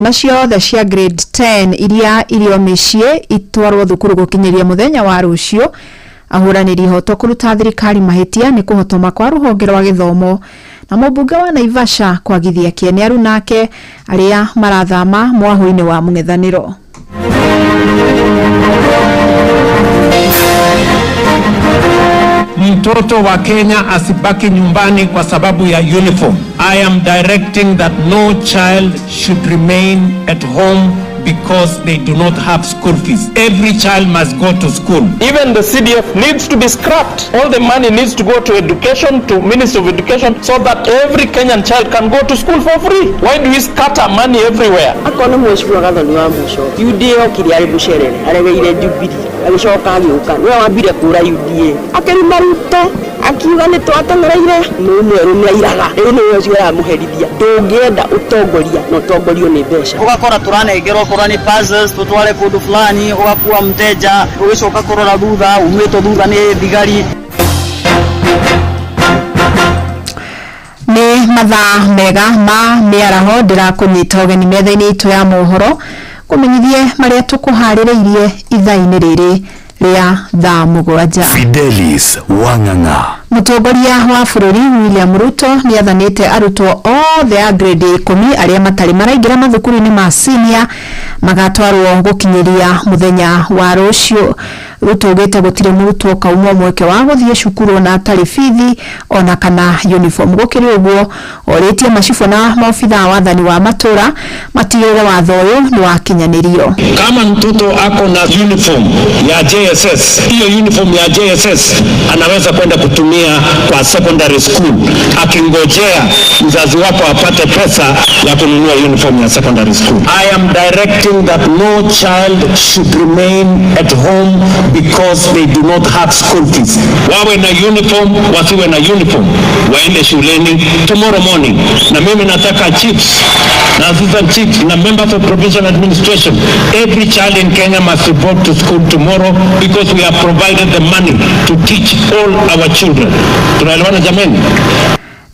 Ciana ciothe cia grade 10 iria irĩ o mĩciĩ itwarwo thukuru gũkinyĩria mũthenya wa rũciũ. Ahũranĩri ihoto kũruta thirikari mahĩtia nĩ kũhotoma kwa rũhonge rwa gĩthomo na mũmbunge wa Naivasha kwagithia kĩene arunake arĩa marathama mwahũ-inĩ wa mũng'ethanĩro. Mtoto wa Kenya asibaki nyumbani kwa sababu ya uniform. I am directing that no child should remain at home because they do not have school fees. Every child must go to school. Even the CDF needs to be scrapped. All the money needs to go to education, to Ministry of Education, so that every Kenyan child can go to school for free. Why do we scatter money everywhere? Akorwo nĩ mheshimiwa Gathoni wa mũico UDA okire arĩ mũcerere aregeire Jubilee agĩcoka agĩũka nĩwe wambire kũra UDA akĩruma Ruto akiuga nĩ twateng'ereire nĩ mwerũ nĩ airaga rĩu nĩwe ũcio ũramũherithia. Ndũngĩenda ũtongoria na ũtongorio nĩ mbeca. Ũgakora tũranengerwo okorwo nĩ parcels tutware kũndũ fulani, ũgakua mteja ũgĩcoka kũrora thutha umĩtwo thutha nĩ thigari. Nĩ mathaa mega ma mĩaraho, ndĩrakũnyita ũgeni metha-inĩ itũ ya mohoro kũmenyithie marĩa tũkũharĩrĩirie ithaa-inĩ rĩrĩ rĩa thaa 7. Fidelis Wang'ang'a. Mũtongoria wa bũrũri William Ruto nĩ athanĩte arutwo othe a grade ya 10 arĩa matarĩ maraingĩra mathukuru-inĩ ma senior magatwarwo gũkinyĩria mũthenya wa rũciũ. Ruto augĩte gũtirĩ mũrutwo kaumwo mweke wa gũthiĩ cukuru ona atarĩ bithi ona kana uniform. Gũkĩrĩ ũguo orĩtie macibũ na maobithaa wathani wa matũra matigĩrĩre watho ũyũ nĩ wakinyanĩrio. Kama mtoto ako na uniform ya JSS, hiyo uniform ya JSS anaweza kwenda kutumia kwa secondary school, akingojea mzazi wako apate pesa ya kununua uniform ya secondary school. I am directing that no child should remain at home because they do not have school fees. Wawe na uniform, wasiwe na uniform, waende shuleni tomorrow morning. Na mimi nataka chiefs na assistant chiefs na members of provincial administration, every child in Kenya must report to school tomorrow because we have provided the money to teach all our children. Tunaelewana jameni?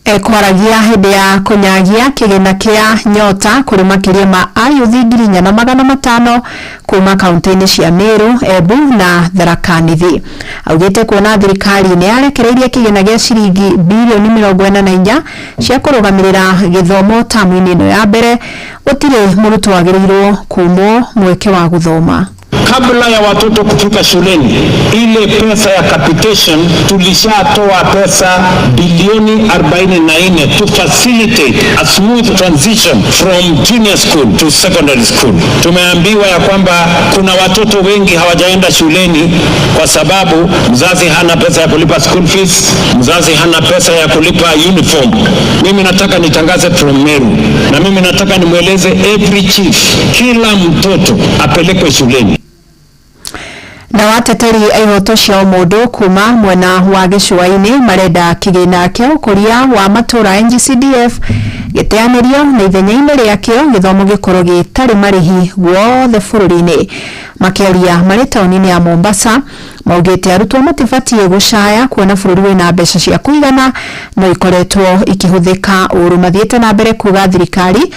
Ekwaragia hĩndĩ ya kũnyagia kĩgĩna kĩa nyota kũrĩ makĩria ma ayuthi 4,500 kuma kaunti-inĩ cia Meru, Embu na Tharaka Nithi. Augĩte kuona thirikari nĩ yarekereirie kĩgĩna gĩa ciringi birioni 44 cia kũrũgamĩrĩra gĩthomo tamu-inĩ ĩno ya mbere, gũtirĩ mũrutwo wagĩrĩirwo kumwo mweke wa gũthoma. Kabla ya watoto kufika shuleni, ile pesa ya capitation tulishatoa pesa bilioni 44 to facilitate a smooth transition from junior school to secondary school. Tumeambiwa ya kwamba kuna watoto wengi hawajaenda shuleni kwa sababu mzazi hana pesa ya kulipa school fees, mzazi hana pesa ya kulipa uniform. Mimi nataka nitangaze from Meru, na mimi nataka nimweleze every chief, kila mtoto apelekwe shuleni. Na wateteri a ihoto cia ũmũndũ kuma mwena wa gĩcũa-inĩ marenda kĩgĩna kĩa ũkũria wa matũra NGCDF gĩteanĩrio na ithenya-inĩ rĩakĩo gĩthomo gĩkorwo gĩtarĩ marĩhi guothe bũrũri-inĩ. Makĩaria marĩ taũni-inĩ ya Mombasa maugĩte arutwo matibatiĩ gũcaya kuona bũrũri wĩna mbeca cia kũigana no ikoretwo ikĩhũthĩka ũru. Mathiĩte na mbere kuga thirikari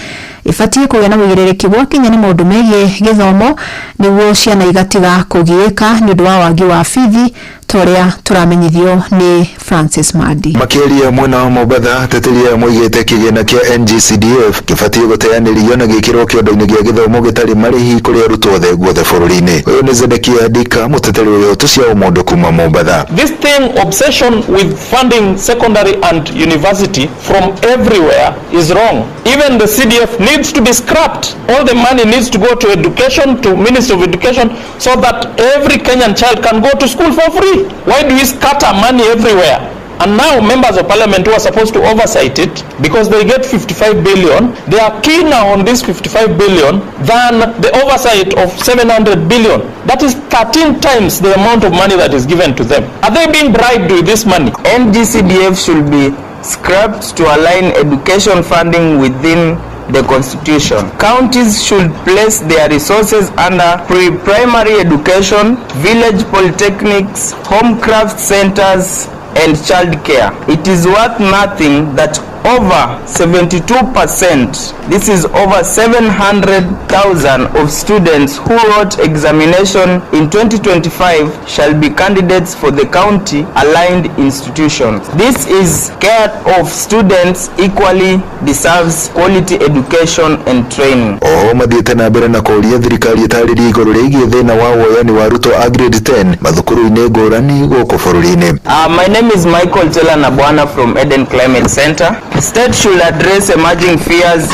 ibatiĩ kũgĩa na ũigĩrĩrĩki gwakinya nĩ maũndũ megiĩ gĩthomo nĩguo ciana igatiga kũgiĩka nĩ ũndũ wa wagi wa bithi ta ũrĩa tũramenyithio nĩ Francis Mandi. Makĩaria mwena wa Mombatha, ateteri aya moigĩte kĩgĩna kĩa NGCDF gĩbatiĩ gũteanĩrio na gĩkĩrwo kĩondo-inĩ gĩa gĩthomo gĩtarĩ marĩhi kũrĩ arutwo othe guothe bũrũri-inĩ. Ũyũ nĩ Zedekia Dika, mũteteri wa ihoto cia ũmũndũ kuma Mombatha. This thing, obsession with funding secondary and university from everywhere is wrong. Even the CDF needs to be scrapped. All the money needs to go to education, to Ministry of Education, so that every Kenyan child can go to school for free. Why do we scatter money everywhere? And now members of parliament who are supposed to oversight it, because they get 55 billion, they are keener on this 55 billion than the oversight of 700 billion. That is 13 times the amount of money that is given to them. Are they being bribed with this money? NGCDF should be scrapped to align education funding within the constitution. Counties should place their resources under pre-primary education, village polytechnics, home craft centers, and childcare. It is worth nothing that Over 72%, this is over 700,000 of students who wrote examination in 2025 shall be candidates for the county aligned institutions. This is care of students equally deserves quality education and training. Oho mathiĩte na mbere na kũũria thirikari ĩtarĩrie igũrũ rĩgiĩ thĩna wa woyani wa arutwo a grade 10 mathukuru-inĩ ngũrani gũkũ bũrũri-inĩ. My name is Michael Chela Nabwana from Eden Climate Center. State should address emerging fears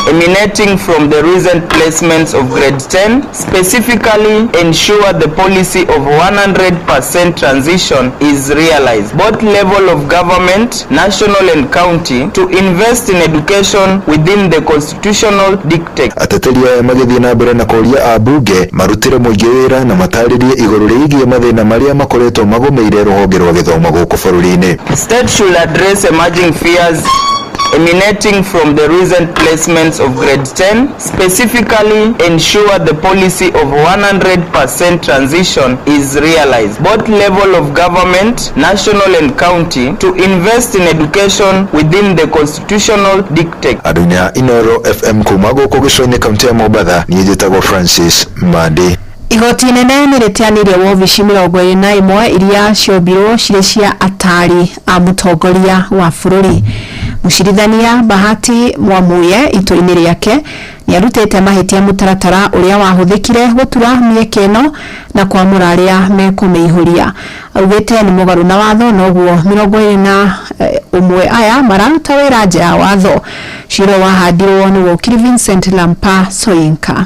emanating from the recent placements of grade 10, specifically ensure the policy of 100% transition is realized. Both level of government, national and county, to invest in education within the constitutional dictate. Ateteri aya magĩthiĩ na mbere na kũũria ambunge marutĩre mũingĩ wĩra na matarĩrie igũrũ rĩgiĩ mathĩna marĩa makoretwo magũmĩire rũhonge rwa gĩthomo gũkũ bũrũri-inĩ. State should address emerging fears emanating from the recent placements of grade 10, specifically ensure the policy of 100% transition is realized. Both level of government, national and county, to invest in education within the constitutional dictate. Andũ-inĩ a Inoro FM kuma gũkũ gĩcũa-inĩ kaunti ya Mombatha, niĩ njĩtagwo Francis Mandi. Igoti inene nĩ rĩteanĩirie wobici 21 iria ciombirwo cirĩ cia atari a mũtongoria wa bũrũri. Mũcirithania Bahati Mwamuye itua-inĩ rĩake nĩ arutĩte mahĩtia mũtaratara ũrĩa wahũthĩkire gũtura mĩeke ĩno na kwamũra arĩa mekũmĩihũria. Augĩte nĩ mũgarũ na watho noguo 21 aya mararuta wĩra nja ya watho. Cira wahandirwo nĩ wokiri Vincent Lampa Soyinka.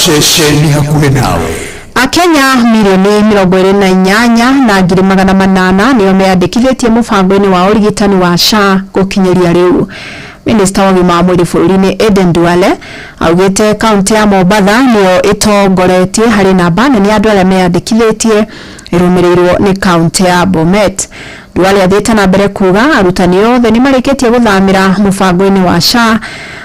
Ceceni hakuhĩ nawe. Akenya mirioni 28,800 nĩo meyandĩkithĩtie mũbango-inĩ wa ũrigitani wa SHA gũkinyĩria rĩu. Minista wa ũgima wa mwĩrĩ bũrũri-inĩ Aden Duale augĩte kaunti ya Mombatha nĩyo ĩtongoretie harĩ namba nene ya andũ arĩa meyandĩkithĩtie ĩrũmĩrĩirwo nĩ kaunti ya Bomet. Duale athiĩte na mbere kuga arutani othe nĩ marĩkĩtie gũthamĩra mũbango-inĩ wa SHA,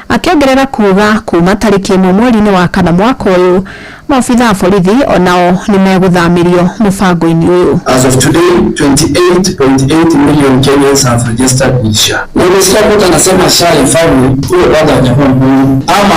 akĩongerera kuga kuma tarĩki 1 mweri-inĩ wa kana mwaka ũyũ maobitha a borithi onao nĩ megũthamĩrio mũbango-inĩ ũyũ. As of today, 28.8 million Kenyans have registered with SHA. Na umesikia mtu anasema SHA haifai, huyo bado hajakuwa mgonjwa ama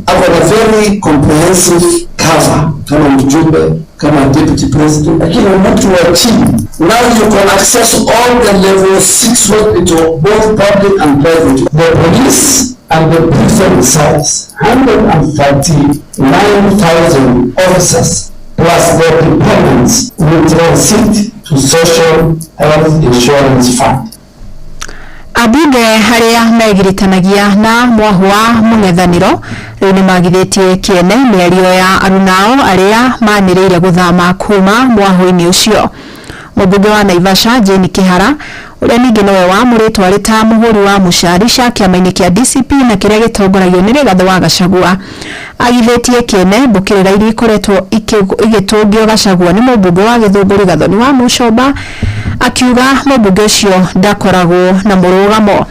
ako na very comprehensive cover kama mjumbe, kama deputy president, lakini mtu wa chini, now you can access all the level 6 hospital, both public and private. The police and the prison service, 139,000 officers plus their dependents will transit to Social Health Insurance Fund. Ambunge arĩa megiritanagia na mwahu wa mũng'ethanĩro rĩu nĩ magithĩtie kĩene mĩario ya arunao arĩa manĩrĩire gũthama kuma mwahu-inĩ ũcio. Mũmbunge wa Naivasha Jane Kihara ũrĩa ningĩ nĩwe wamũrĩtwo arĩ ta mũhũri wa mũcarica kĩama-inĩ kĩa DCP na kĩrĩa gĩtongoragio nĩ Rigathĩ wa Gachagua agithĩtie kĩene mbũkĩrĩra iria ikoretwo igĩtũngio Gachagua nĩ mũmbunge wa Gĩthũngũri Gathoni wa Mũcomba, akiuga mũmbunge ũcio ndakoragwo na mũrũgamo.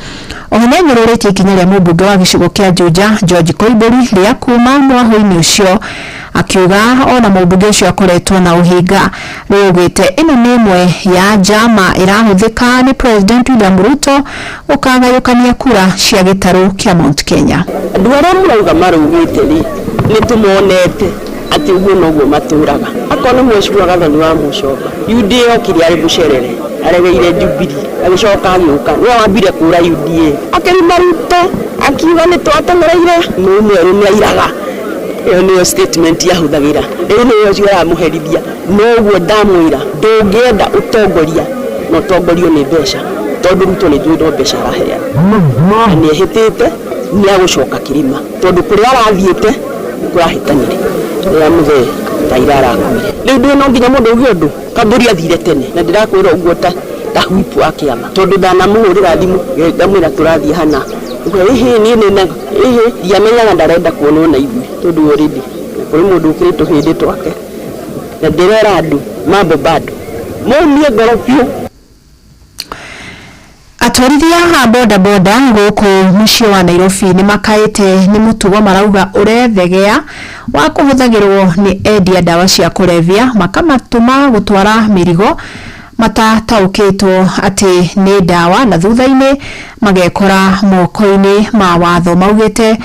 Oho nĩ anyũrũrĩtie ikinya rĩa mũmbunge wa gĩcigo kĩa Juja George Koimbũri rĩa kuma mwahu-inĩ ũcio, akiuga ona mũmbunge ũcio akoretwo na ũhinga. Rĩu augĩte ĩno nĩ ĩmwe ya njama ĩrahũthĩka nĩ President William Ruto gũkagayũkania kura cia gĩtarũ kĩa Mount Kenya. Andũ arĩa mũrauga marugĩte rĩ, nĩ tũmonete atĩ ũguo noguo matũraga. Akorwo nĩ mwecua Gathoni wa Mũcomba, UDA okire arĩ mũcerere, aregeire Jubilee, agĩcoka agĩũka, nĩwe wambire kũra UDA, akĩruma Ruto, akiuga nĩ twateng'ereire nĩ mwerũ nĩ airaga. Ĩyo nĩyo statement yahũthagĩra, rĩu nĩyo ũcio aramũherithia. Noguo ndamwĩra, ndũngĩenda ũtongoria na ũtongorio nĩ mbeca, tondũ Ruto nĩ njũĩ no mbeca araheana na nĩ ehĩtĩte nĩ agũcoka kĩrĩma, tondũ kũrĩa arathiĩte nĩ kũrahĩtanire rĩrĩa mũthee Raila arakuire. Rĩu ndũĩ no nginya mũndũ auge ũndũ, Kambũri athire tene na ndĩrakwĩra ũguo ta whip wa kĩama, tondũ ndanamũhũrĩra thimũ ngamwĩra tũrathiĩ hana, ĩhĩ niĩ nĩna ĩhĩ ndiamenyaga ndarenda kuonwo na ithuĩ, tondũ already kũrĩ mũndũ ũkĩrĩ tũhĩndĩ twake, na ndĩrera andũ mambo bado maumie ngoro biũ. Atwarithia a boda boda gũkũ mũciĩ wa Nairobi nĩ makaĩte nĩ mũtugo marauga ũrethegea wa kũhũthagĩrwo nĩ endia ndawa cia kũrebia makamatũma gũtwara mĩrigo matataũkĩtwo atĩ nĩ ndawa na thutha-inĩ magekora moko-inĩ ma watho. Maugĩte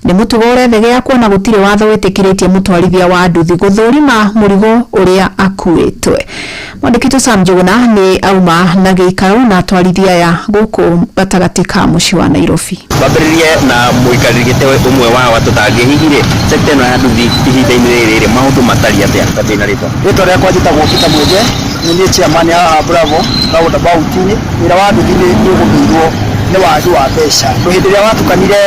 nĩ mũtugo ũrethegea kuona gũtirĩ watho wĩtĩkĩrĩtie mũtwarithia wa nduthi gũthũrima mũrigo ũrĩa akuĩtwe. Mwandĩki Sam Njuguna nĩ auma na gĩikaro na atwarithia aya gũkũ gatagatĩ ka mũciĩ wa Nairobi. Twambĩrĩrie na mũikarĩri gĩtĩ ũmwe wa tũtangĩ. Hihi rĩ, sekta ĩno ya nduthi ihinda-inĩ rĩrĩ rĩ, maũndũ matariĩ atĩa? Twambĩrĩrie na rĩtwa. Rĩtwa rĩakwa njĩtagwo Peter Mwenje, nĩ niĩ chairman haha Bravo roundabout-inĩ. Wĩra wa nduthi nĩ ũgũmĩirwo nĩ wagi wa mbeca. Hĩndĩ ĩrĩa watukanire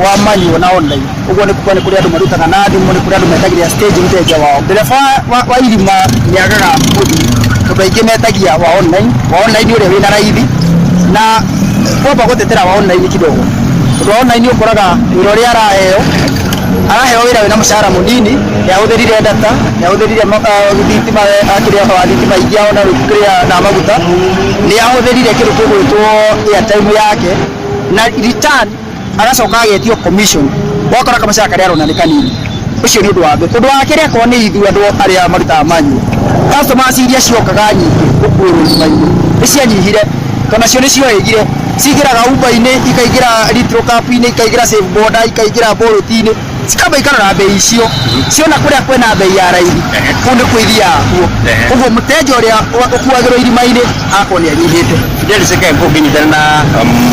wa manual na online, ũguo nĩ kuga nĩ kũrĩ andũ marutaga na thimũ, nĩ kũrĩ andũ metagĩrĩra stage mteja wao. Ndereba wa irima nĩ agaga mũthii tondũ aingĩ metagia wa online, wa online ũrĩa wĩna raithi, na kwamba gũtetera wa online kidogo, tondũ wa online ũkoraga wĩra ũrĩa araheo, araheo wĩra wĩna mũcara mũnini, nĩ ahũthĩrire data, nĩ ahũthĩrire thitima, akĩrĩa wa thitima ingĩ ona kĩrĩa na maguta, nĩ ahũthĩrire kĩndũ kĩgwĩtwo airtime yake, na return agacoka agetio commission, wakora kamũcara karĩa arona nĩ kanini. Ũcio nĩ ũndũ wa mbere. Ũndũ wa kerĩ, akorwo nĩ ithuĩ andũ arĩa marutaga manual, customers iria ciokaga nyingĩ gũkuĩrwo irima-inĩ nĩ cianyihire, tondũ nacio nĩ cioĩgire, cingĩraga Uber-inĩ, ikaingĩra Little Cup-inĩ, ikaingĩra Safe Boda, ikaingĩra Bolt-inĩ, cikamba ikarora bei icio, ciona kũrĩa kwĩna bei ya raithi, kũu nĩkuo ithiaga kuo. Ũguo mũteja ũrĩa ũkuagĩrwo irima-inĩ agakorwo nĩ anyihĩte. Fidel Sekembo, ũngĩnyitana na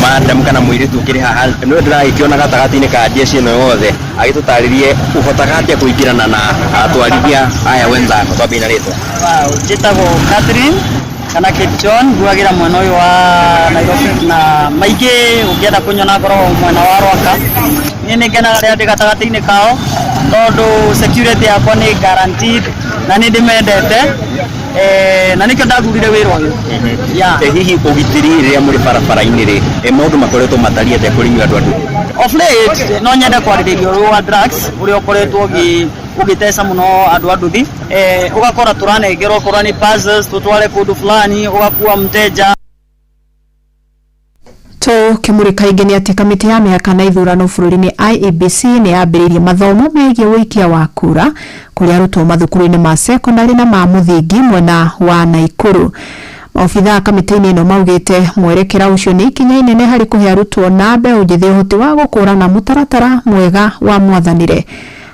madam kana mũirĩtu ũkĩrĩ haha, nĩwe ndĩragĩkĩona gatagatĩ-inĩ ka jeshi ĩno yothe, agĩtũtarĩrie ũhotaga atĩa kũingĩrana na atwarithia aya wenzako. Twambie na rĩtwa. Wow, njĩtagwo Catherine kana Kate John, nguagĩra mwena ũyũ wa Nairobi na maingĩ ũngĩenda kũnyona ngoragwo mwena wa Rwaka. Niĩ nĩ ngenaga rĩrĩa ndĩ gatagatĩ-inĩ kao tondũ security yakwa nĩ guaranteed na nĩ ndĩmendete, na nĩkĩo ndathurire wĩra ũyũ. Yeah. Hihi ũgitĩri rĩrĩa mũrĩ barabara-inĩ rĩ, maũndũ makoretwo matariĩ atĩa kũrĩ inyuĩ andũ a nduthi? Of late no nyende kwarĩrĩria ũyũ wa drugs ũrĩa ũkoretwo ũgĩteca mũno andũ a nduthi, ũgakora tũranengerwo okorwo nĩ parcels tũtware kũndũ fulani, ũgakua mteja. Tũkĩmũrĩka ingĩ nĩ atĩ kamĩtĩ ya mĩhaka na ithurano bũrũri-inĩ IEBC nĩ yambĩrĩirie mathomo megiĩ ũikia wa kura kũrĩ arutwo mathukuru-inĩ ma sekondarĩ na ma mũthingi mwena wa Naikuru. Maobithaa kamĩtĩ-inĩ ĩno maugĩte mwerekera ũcio nĩ ikinya inene harĩ kũhe arutwo na mbeũ njĩthĩ ũhoti wa gũkũrana mũtaratara mwega wa mwathanĩre.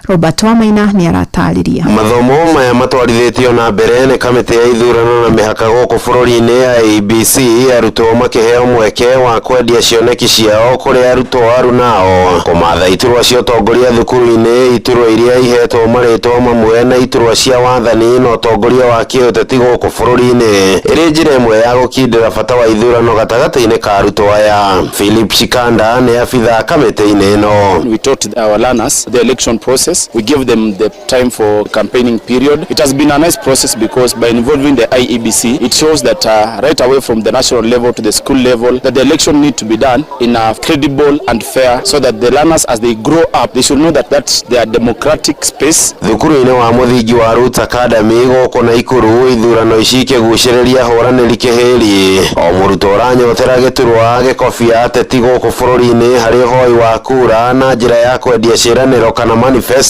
Robert Wamaina nĩ aratarĩria. Mathomo maya matwarithĩtio na mbere nĩ kamĩtĩ ya ithurano na mĩhaka gũkũ bũrũri-inĩ IEBC, arutwo makĩheo mweke wa kwendia cioneki ciao kũrĩ arutwo arunao, kũmatha iturwa cia ũtongoria thukuru-inĩ, iturwa iria ihetwo marĩtwa mamwe na iturwa cia wathani na ũtongoria wa kĩũteti gũkũ bũrũri-inĩ, ĩrĩ njĩra ĩmwe ya gũkindĩra bata wa ithurano gatagatĩ-inĩ ka arutwo aya. Philip Shikanda nĩ abithaa kamĩtĩ-inĩ ĩno. We taught our learners the election process. We gave them the time for campaigning period. It has been a nice process because by involving the IEBC, it shows that right away from the national level to the school level, that the election need to be done in a credible and fair, so that the learners, as they grow up, they should know that that's their democratic space. Thukuru-inĩ wa mũthingi wa Roots Academy gũkũ Naikuru, ithurano ici ikĩgucĩrĩria ahũranĩri kĩhĩri, o mũrutwo ũranyotera gĩturwa gĩkobia ateti gũkũ bũrũri-inĩ harĩ ũhoi wa kura na njĩra ya kwendia ciĩranĩro kana manifesto,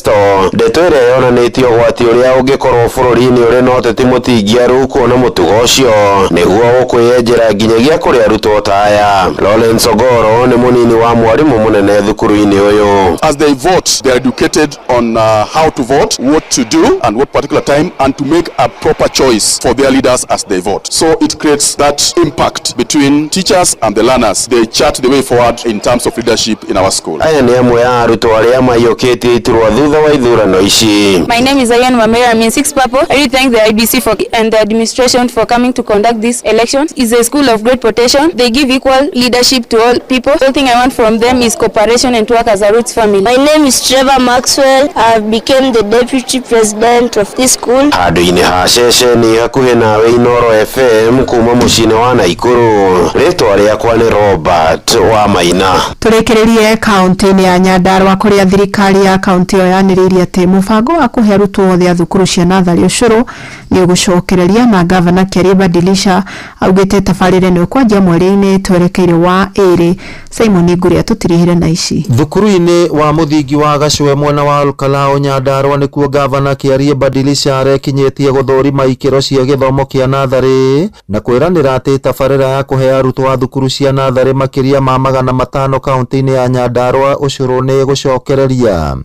ndeto ĩrĩa yonanĩtie ũgwati ũrĩa ũngĩkorwo bũrũri-inĩ ũrĩ na ũteti mũtingiaru, kuona mũtugo ũcio nĩguo ũkwĩyenjera nginyagia kũrĩ arutwo ta aya. Lawrence Ogoro nĩ mũnini wa mwarimũ mũnene thukuru-inĩ ũyũ. As they vote, they are educated on how to vote, what to do, and what particular time, and to make a proper choice for their leaders as they vote. So it creates that impact between teachers and the learners. They chart the way forward in terms of leadership in our school. Aya nĩ amwe a arutwo arĩa maiyũkĩtie iturwa thutha wa ithurano ici. My name is Ayan Wamera. I'm in 6 Purple. I really thank the IEBC for and the administration for coming to conduct this election. It's a school of great potential. They give equal leadership to all people. The only thing I want from them is cooperation and to work as a Roots family. My name is Trevor Maxwell. I became the deputy president of this school. Handũ-inĩ ha ceceni hakuhĩ nawe, Inoro FM, kuma mũciĩ-inĩ wa Naikuru, rĩtwa rĩakwa nĩ Robert wa Maina. Tũrĩkĩrĩrie kaunti-inĩ ya Nyandarua, kũrĩa thirikari ya kaunti ĩyo aranĩrĩirie atĩ mũbango wa kũhe arutwo othe a thukuru cia natharĩ ũcũrũ nĩ ũgũcokereria na ngavana Kĩarie Badilisha augĩte tabarĩra ĩno ĩkwanjia mweri-inĩ twerekeire wa ĩrĩ. Simon Ngũrĩ atũtirihire na ici. Thukuru-inĩ wa mũthingi wa Gacwe mwena wa Olkalou Nyandarua nĩkuo ngavana Kĩarie Badilisha arekinyĩtie gũthũrima ikĩro cia gĩthomo kĩa natharĩ na kwĩranĩra atĩ tabarĩra ya kũhe arutwo a thukuru cia natharĩ makĩria ma 500 kaunti-inĩ ya Nyandarua ũcũrũ nĩ ĩgũcokereria.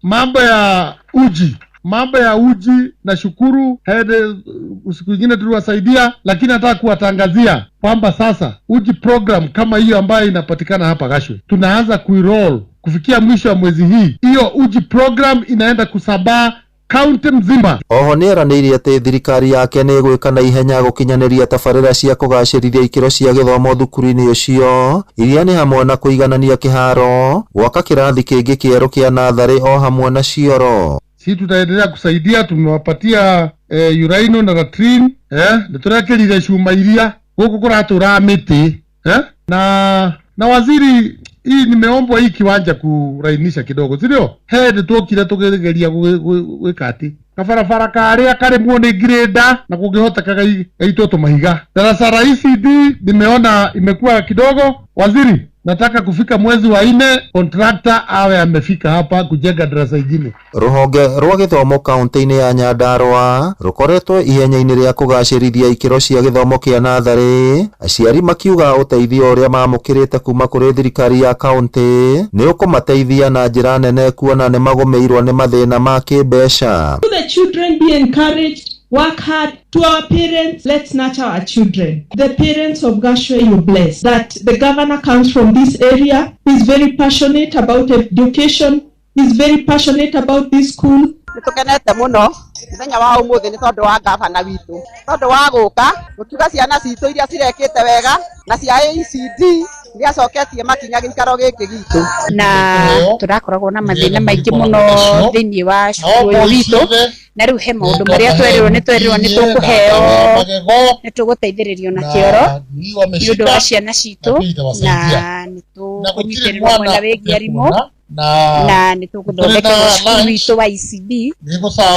Mambo ya uji, mambo ya uji na shukuru hede, siku ingine tuliwasaidia, lakini nataka kuwatangazia kwamba sasa uji program kama hiyo ambayo inapatikana hapa Gashwe tunaanza kuiroll kufikia mwisho wa mwezi hii. Hiyo uji program inaenda kusambaa kaunti mzima. Oho nĩeranĩire atĩ thirikari yake nĩ ĩgwĩka na ihenya gũkinyanĩria tabarĩra cia kũgacĩrithia ikĩro cia gĩthomo thukuru-inĩ ũcio iria nĩ hamwe na kũiganania kĩharo, gwaka kĩrathi kĩngĩ kĩerũ kĩa natharĩ o hamwe na cioro. Si tutaendelea kusaidia, tumewapatia uraino na latrine nĩtũrekĩrire cuma iria gũkũ kũratũra mĩtĩ na waziri hii nimeombwa hii kiwanja kurainisha kidogo, si ndio? He nĩtuokire tũkĩgeria gwĩka atĩ kabarabara karĩa karĩmwo nĩ greda na kũngĩhoteka gaitwo tũmahiga. Darasa la ECD nimeona imekuwa kidogo. Waziri, nataka kufika mwezi wa 4 contractor awe amefika hapa kujenga darasa ingine. Rũhonge rwa gĩthomo kaunti-inĩ ya Nyandarua rũkoretwo ihenya-inĩ rĩa kũgacĩrithia ikĩro cia gĩthomo kĩa natharĩ, aciari makiuga ũteithio ũrĩa mamũkĩrĩte kuma kũrĩ thirikari ya kaunti nĩ ũkũmateithia na njĩra nene kuona nĩ magũmĩirwo nĩ mathĩna ma kĩmbeca. The children be encouraged, work hard. To our parents, let's nurture our children. The parents of Gashwe, you bless that the governor comes from this area. He's very passionate about education. He's very passionate about this school. Nĩtũkenete mũno mũthenya wa ũmũthĩ nĩ tondũ wa gavana witũ, tondũ wa gũka gũtuga ciana citũ iria cirekĩte wega na cia ACD nĩacoketie makinya gĩikaro gĩkĩ gitũ. Na tũrakoragwo na mathĩna maingĩ mũno thĩinĩ wa cukuru ũyũ witũ, na rĩu he maũndũ marĩa twerirwo nĩ twerirwo nĩ tũkũheo, nĩ tũgũteithĩrĩrio na kĩoro nĩ ũndũ wa ciana citũ, na nĩ tũkũnyitĩrĩrwo mwena wĩgiĩ arimũ, na nĩ tũgũthondekerwo cukuru witũ wa ECD.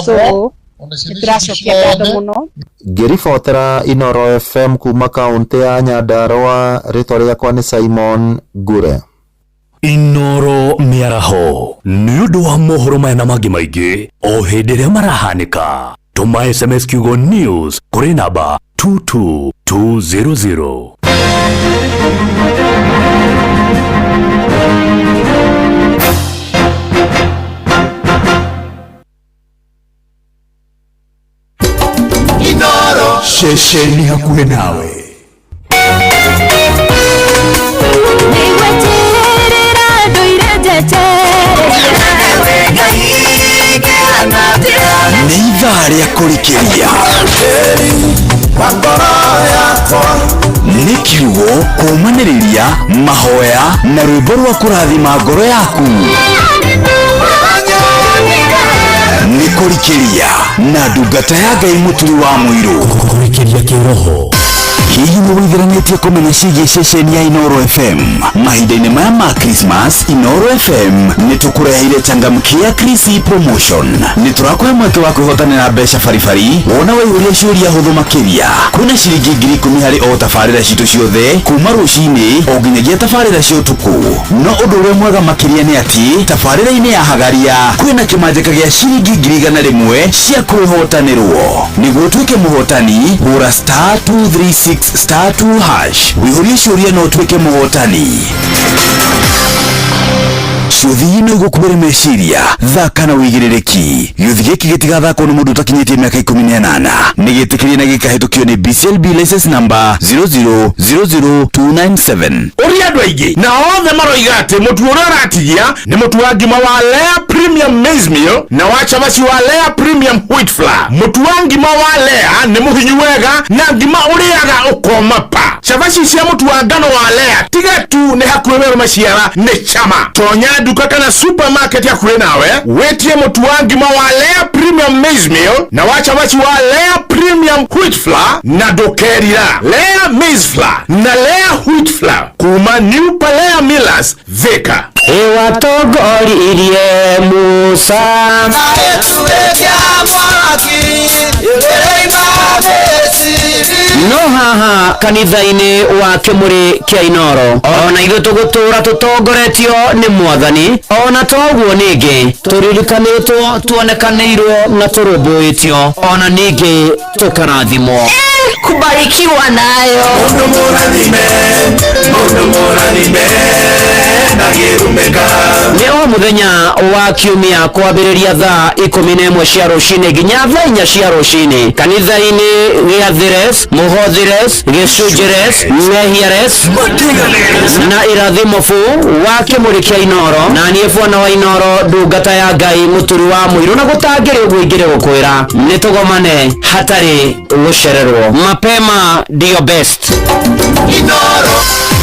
So nĩ tũracokia ngatho mũno. Ngĩribotera Inooro FM kuma kaunti ya Nyandarua, rĩtwa rĩakwa nĩ Simon Ngure. Inooro mĩaraho nĩ ũndũ wa mohoro maya na mangĩ maingĩ o hĩndĩ ĩrĩa marahanĩka. Tũma SMS kiugo news kũrĩ namba 22200. Ceceni hakuhĩ nawe. Nĩ ithaa rĩa kũrikĩria, nĩ kiugo kũũmanĩrĩria, mahoya na rwĩmbo rwa kũrathima ngoro yaku. Nĩ kũrikĩria na ndungata ya Ngai Mũturi wa Mũirũ. Kũrikĩria kĩroho. Hihi nĩ wĩitheranĩtie kũmenya ciĩgiĩ ceceni ya Inooro FM? Mahinda-inĩ maya ma Christmas, Inooro FM nĩ tũkũreheire changamkia Chrissy promotion. Nĩ tũrakũhe mweke wa kwĩhotanĩra mbeca baribari wona waihũria ciũria hũthũ makĩria. Kwĩna ciringi 10,000 harĩ o tabarĩra citũ ciothe kuma rũcinĩ o nginyagia tabarĩra cia ũtukũ. No ũndũ ũrĩa mwega makĩria nĩ atĩ tabarĩra-inĩ ya Hagaria kwĩna kĩmanjĩka gĩa ciringi 100,000 cia kwĩhotanĩrwo. Nĩguo ũtuĩke mũhotani, hũra star 236 star 2 hash wĩihũrie ciũria na ũtuĩke mũhotani. Ciũthi no igũkuĩre meciria, thaka na wĩigĩrĩrĩki. Gĩũthi gĩkĩ gĩtigathakwo nĩ mũndũ ũtakinyĩtie mĩaka 18. Nĩ gĩtĩkĩrie na gĩkahĩtũkio nĩ BCLB license number 0000297. Ũria andũ aingĩ na othe maroiga atĩ mũtu ũrĩa ũratigia nĩ mũtu wa ngima wa Lea Premium Maize Meal na wa cabaci wa Lea Premium Wheat Flour. Mũtu wa ngima wa Lea nĩ mũhinyu wega na ngima ũrĩaga ũkoma pa. Cabaci cia mũtu wa ngano wa Lea tiga tu nĩ hakuhĩ werũ maciara nĩ chama. Tonya nduka kana supermarket hakuhĩ nawe wĩtie mũtu wa ngima wa Lea Premium Maize Meal na wa cabaci wa Lea Premium Wheat Flour na ndũkerira. Lea Maize Flour na Lea Wheat Flour kuma New Palea Millers Thika. Ĩwatongoririe Musa. Sa no haha kanitha-inĩ wa kĩmũrĩ kĩa Inoro ona ithuĩ tũgũtũra tũtongoretio nĩ mwathani ona toguo ningĩ tũririkanĩtwo tuonekanĩirwo na tũrũmbũĩtio ona ningĩ tũkarathimwo. Kubarikiwa nayo. Mundu mũrathime, mundu mũrathime, ndangĩrumĩka. Nĩ o mũthenya wa kiumia kwambĩrĩria thaa 11 cia rũcinĩ nginya thaa 4 cia rũcinĩ kanitha-inĩ gĩa Thires, Mũhothires, Gĩcunjĩres, Mehiares na irathimo bu wa kĩmũrĩ kĩa Inoro na niĩ bwana wa Inoro ndungata ya Ngai mũturi wa mũirũ na gũtangĩrĩ ũguo ingĩrĩ gũkwĩra nĩ tũgomane hatarĩ gũcererwo. Mapema ndio best.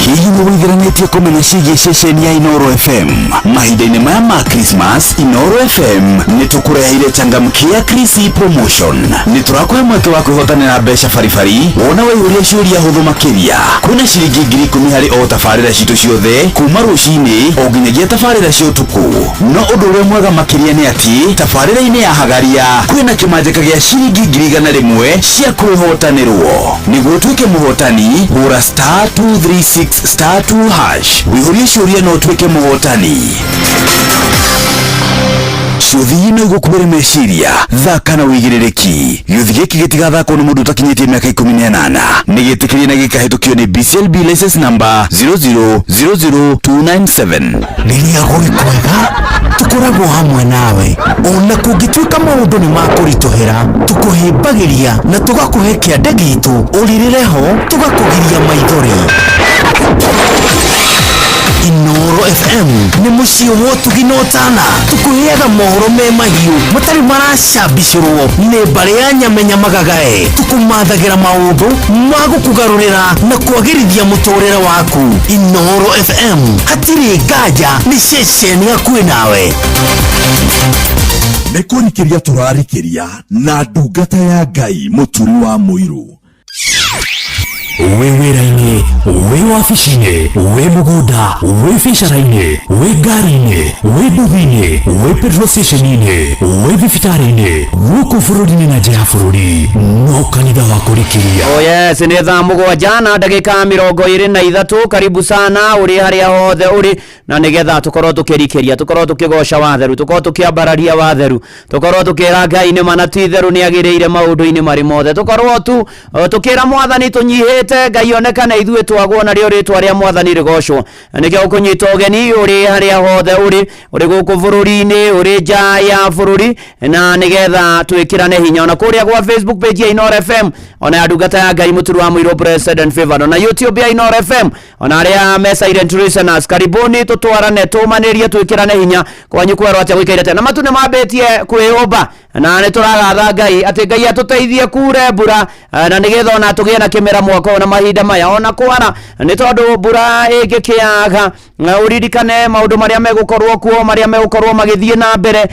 Hihi nĩ wĩitheranĩtie kũmenya ciĩgiĩ ceceni ya Inoro FM? Mahinda-inĩ maya ma Christmas, Inoro FM nĩ tũkũreheire changamkia Krisi promotion. Nĩ tũrakũhe mweke wa kwĩhotanĩra mbeca baribari wona waihũria ciũria hũthũ makĩria. Kwĩna ciringi 10,000 harĩ o tabarĩra citũ ciothe kuma rũcinĩ o nginyagia tabarĩra cia ũtukũ. No ũndũ ũrĩa mwega makĩria nĩ atĩ tabarĩra-inĩ ya Hagaria kwĩna kĩmanjĩka gĩa ciringi 100,000 cia kwĩhotanĩrwo. Nĩguo ũtuĩke mũhotani, hũra star 236 star 2 hash wĩihũrie ciũria na ũtuĩke mũhotani. Ciũthi no igũkuĩre meciria, thaka na wĩigĩrĩrĩki. Gĩũthi gĩkĩ gĩtigathakwo nĩ mũndũ ũtakinyĩtie mĩaka 18. Nĩ gĩtĩkĩrie na gĩkahĩtũkio nĩ BCLB license number 0000297. Rĩrĩa gwĩ kwega tũkoragwo hamwe nawe, ona kũngĩtuĩka maũndũ nĩ makũritũhĩra, tũkũhĩmbagĩria na tũgakũhe kĩande gitũ, ũrĩrĩre ho tũgakũgiria maithori. Inoro FM nĩ mũciĩ wa ũtugi na ũtana, tũkũheaga mohoro me mahiũ matarĩ maracambicũrwo nĩ mbarĩ ya nyamenya magagae, tũkũmathagĩra maũndũ ma gũkũgarũrĩra na kwagĩrithia mũtũrĩre waku. Inoro FM hatirĩ nganja nĩ ceceni hakuhĩ nawe. Nĩ kũrikĩria tũrarikĩria na ndungata ya Ngai mũturi wa mũirũ. Wĩ wĩra-inĩ, wĩ wabici-inĩ, wĩ mũgũnda, wĩ biacara-inĩ, wĩ ngari-inĩ, wĩ nduthi-inĩ, wĩ petrol station-inĩ, wĩ thibitarĩ-inĩ, gũkũ bũrũri-inĩ na nja ya bũrũri, no kanitha wa kũrikĩria. Oh yes, nĩ thaa 7 na ndagĩka 23. Karibu sana ũrĩ harĩa hothe ũrĩ, na nĩgetha tũkorwo tũkĩrikĩria, tũkorwo tũkĩgoca watheru, tũkorwo tũkĩambararia watheru, tũkorwo tũkĩra Ngai nĩ ma na ti itherũ nĩ agĩrĩire maũndũ-inĩ marĩ mothe, tũkorwo tu tũkĩra mwathani tũnyihĩte Ngai onekane ithuĩ twagwo narĩo rĩtwa rĩa mwathani rĩgocwo. Na nĩkĩo ũkũnyita ũgeni ũrĩ harĩa hothe ũrĩ, ũrĩ gũkũ bũrũri-inĩ, ũrĩ nja ya bũrũri, na nĩgetha twĩkĩrane hinya ona kũrĩa gwa Facebook page ya Inoro FM, ona ya ndungata ya Ngai mũturi wa mũirũ Blessed and Favored, ona YouTube ya Inoro FM, ona arĩa me silent listeners, karibuni tũtwarane, tũmanĩrie, twĩkĩrane hinya. Kwanyu kwerwo atĩa gũikaire atĩa? Na matu nĩ mambĩtie kwĩyũmba na nĩ tũragatha Ngai atĩ Ngai atũteithie kure mbura, na nĩgetha ona tũgĩe na kĩmera mwaka ũyũ na mahinda maya ona kwara, nĩ tondũ mbura ĩngĩkĩaga na ũririkane maũndũ marĩa megũkorwo kuo, marĩa megũkorwo magĩthiĩ na mbere,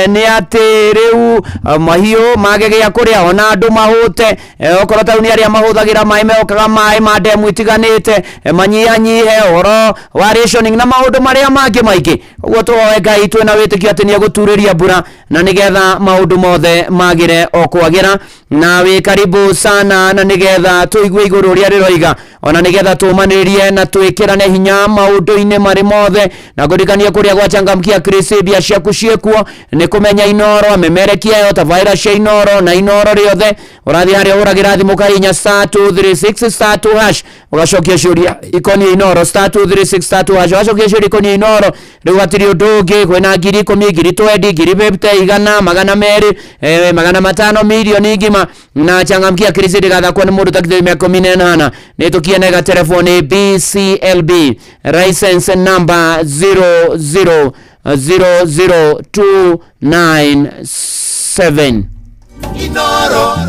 nĩ atĩ rĩu mahiũ mage gĩa kũrĩa, ona andũ mahũte, okorwo ta rĩu nĩ arĩa mahũthagĩra maĩ mehokaga maĩ ma ndemu itiganĩte, manyihanyihe ũhoro wa rationing na maũndũ marĩa mangĩ maingĩ. Ũguo tũhoe Ngai twĩna wĩtĩkio atĩ nĩ egũturĩria mbura na nĩgetha maũndũ mothe magĩre o kwagĩra. Na wĩ karibu sana na nĩgetha tũigue igũrũ ũrĩa rĩroiga, ona nĩgetha tũmanĩrĩrie na twĩkĩrane hinya maũndũ-inĩ marĩ mothe. Na ngũririkanie kũrĩa gwa changamkia Chris, mbia ciaku ciĩkuo nĩ kũmenya Inoro, memerekia yo tabarĩra cia Inoro na Inoro rĩothe. Ũrathiĩ harĩa ũhũragĩra thimũ kahihinya star 236 star 2 hash, ũgacokia ciũria ikoniĩ Inoro, star 236 star 2 hash, ũgacokia ciũria ikoniĩ Inoro. Rĩu hatirĩ ũndũ ũngĩ, kwĩna 10,000, 20,000, 50,000, 100, 200, 500, mirioni ngima. Na changamkia Chris ndĩgathakwo nĩ mũndũ ũtakĩte mĩaka 18. Nĩ tũkienega telefoni BCLB license number 0000297.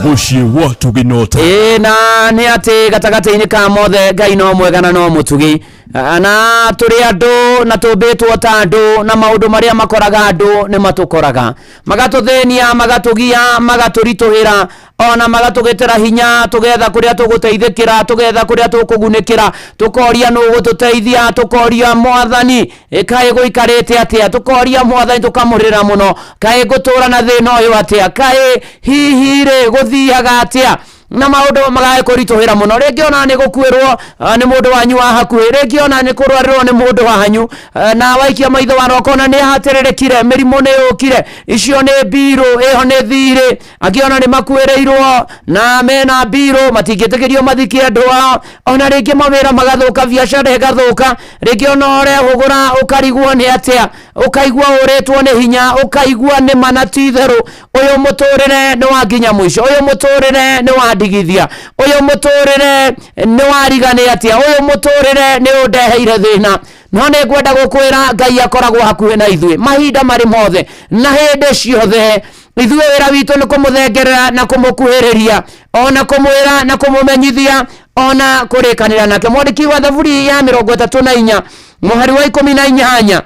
Mũciĩ wa Tuginota. Ĩĩ, na nĩ atĩ gatagatĩ-inĩ ka mothe Ngai no mwega na no mũtugi. Na tũrĩ andũ na tũmbĩtwo ta andũ, na maũndũ marĩa makoraga andũ nĩ matũkoraga, magatũthĩnia, magatũgia, magatũritũhĩra, ona magatũgĩtĩra hinya, tũgetha kũrĩa tũgũteithĩkĩra, tũgetha kũrĩa tũkũgunĩkĩra, tũkoria nũ gũtũteithia, tũkoria Mwathani kaĩ gũikarĩte atĩa, tũkoria Mwathani tũkamũrĩra mũno, kaĩ ngũtũra na thĩna ũyũ atĩa, kaĩ hihi rĩ gũthiaga atĩa, na maũndũ magae kũritũhĩra mũno. Rĩngĩ ona nĩ gũkuĩrwo nĩ mũndũ wanyu wa hakuhĩ, rĩngĩ ona nĩ kũrwarĩrwo nĩ mũndũ wanyu, na waikia maitho wano ũkona nĩ ahatĩrĩrĩkire, mĩrimũ nĩ yũkire, icio nĩ mbirũ, ĩyo nĩ thirĩ, angĩ ona nĩ makuĩrĩirwo na mena mbirũ, matingĩtĩkĩrio mathike andũ ao, ona rĩngĩ mawĩra magathũka, biacara ĩgathũka, rĩngĩ ona ũrehũgũra ũkarigwo nĩ atĩa, ũkaigua ũrĩtwo nĩ hinya, ũkaigua nĩ mana ti itherũ, ũyũ mũtũrĩre nĩ wa nginya mũico, ũyũ mũtũrĩre nĩ wa ndigithia, ũyũ mũtũrĩre nĩ warigani atĩa, ũyũ mũtũrĩre nĩ ũndeheire thĩna. No nĩ ngwenda gũkwĩra Ngai akoragwo hakuhĩ na ithuĩ mahinda marĩ mothe na hĩndĩ ciothe. Ithuĩ wĩra witũ nĩ kũmũthengerera na kũmũkuhĩrĩria, ona kũmwĩra na kũmũmenyithia, ona kũrĩkanĩra nake. Mwandĩki wa Thaburi ya 34 mũhari wa 18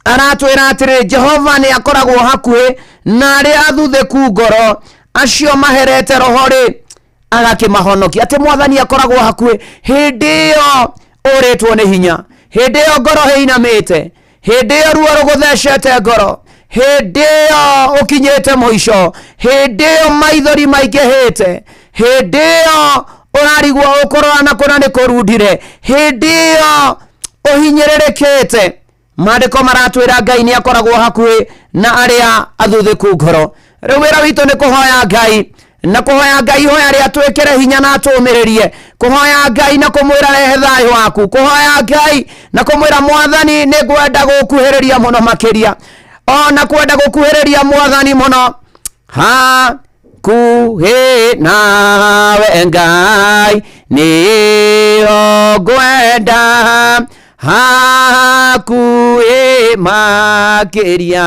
aratwĩra atĩrĩ, Jehova nĩ akoragwo hakuhĩ na arĩa athuthĩku ngoro, acio maherete roho rĩ agakĩmahonokia. Atĩ Mwathani akoragwo hakuhĩ hĩndĩ ĩyo ũrĩtwo nĩ hinya, hĩndĩ ĩyo ngoro ĩinamĩte, hĩndĩ ĩyo ruo rũgũthecete ngoro, hĩndĩ ĩyo ũkinyĩte mũico, hĩndĩ ĩyo maithori maingĩhĩte, hĩndĩ ĩyo ũrarigwo ũkũrora na kũna nĩ kũrundire, hĩndĩ ĩyo ũhinyĩrĩrĩkĩte. Maandĩko maratwĩra Ngai nĩ akoragwo hakuhĩ na arĩa athuthĩku ngoro. Rĩu wĩra witũ nĩ kũhoya Ngai, na kũhoya Ngai ihoya rĩa twĩkĩre hinya na atũmĩrĩrie, kũhoya Ngai na kũmwĩra rehe thayũ waku, kũhoya Ngai na kũmwĩra Mwathani nĩ ngwenda gũkuhĩrĩria mũno makĩria, ona kwenda gũkuhĩrĩria Mwathani mũno. Hakuhĩ nawe Ngai nĩho ngwenda, hakuhĩ makĩria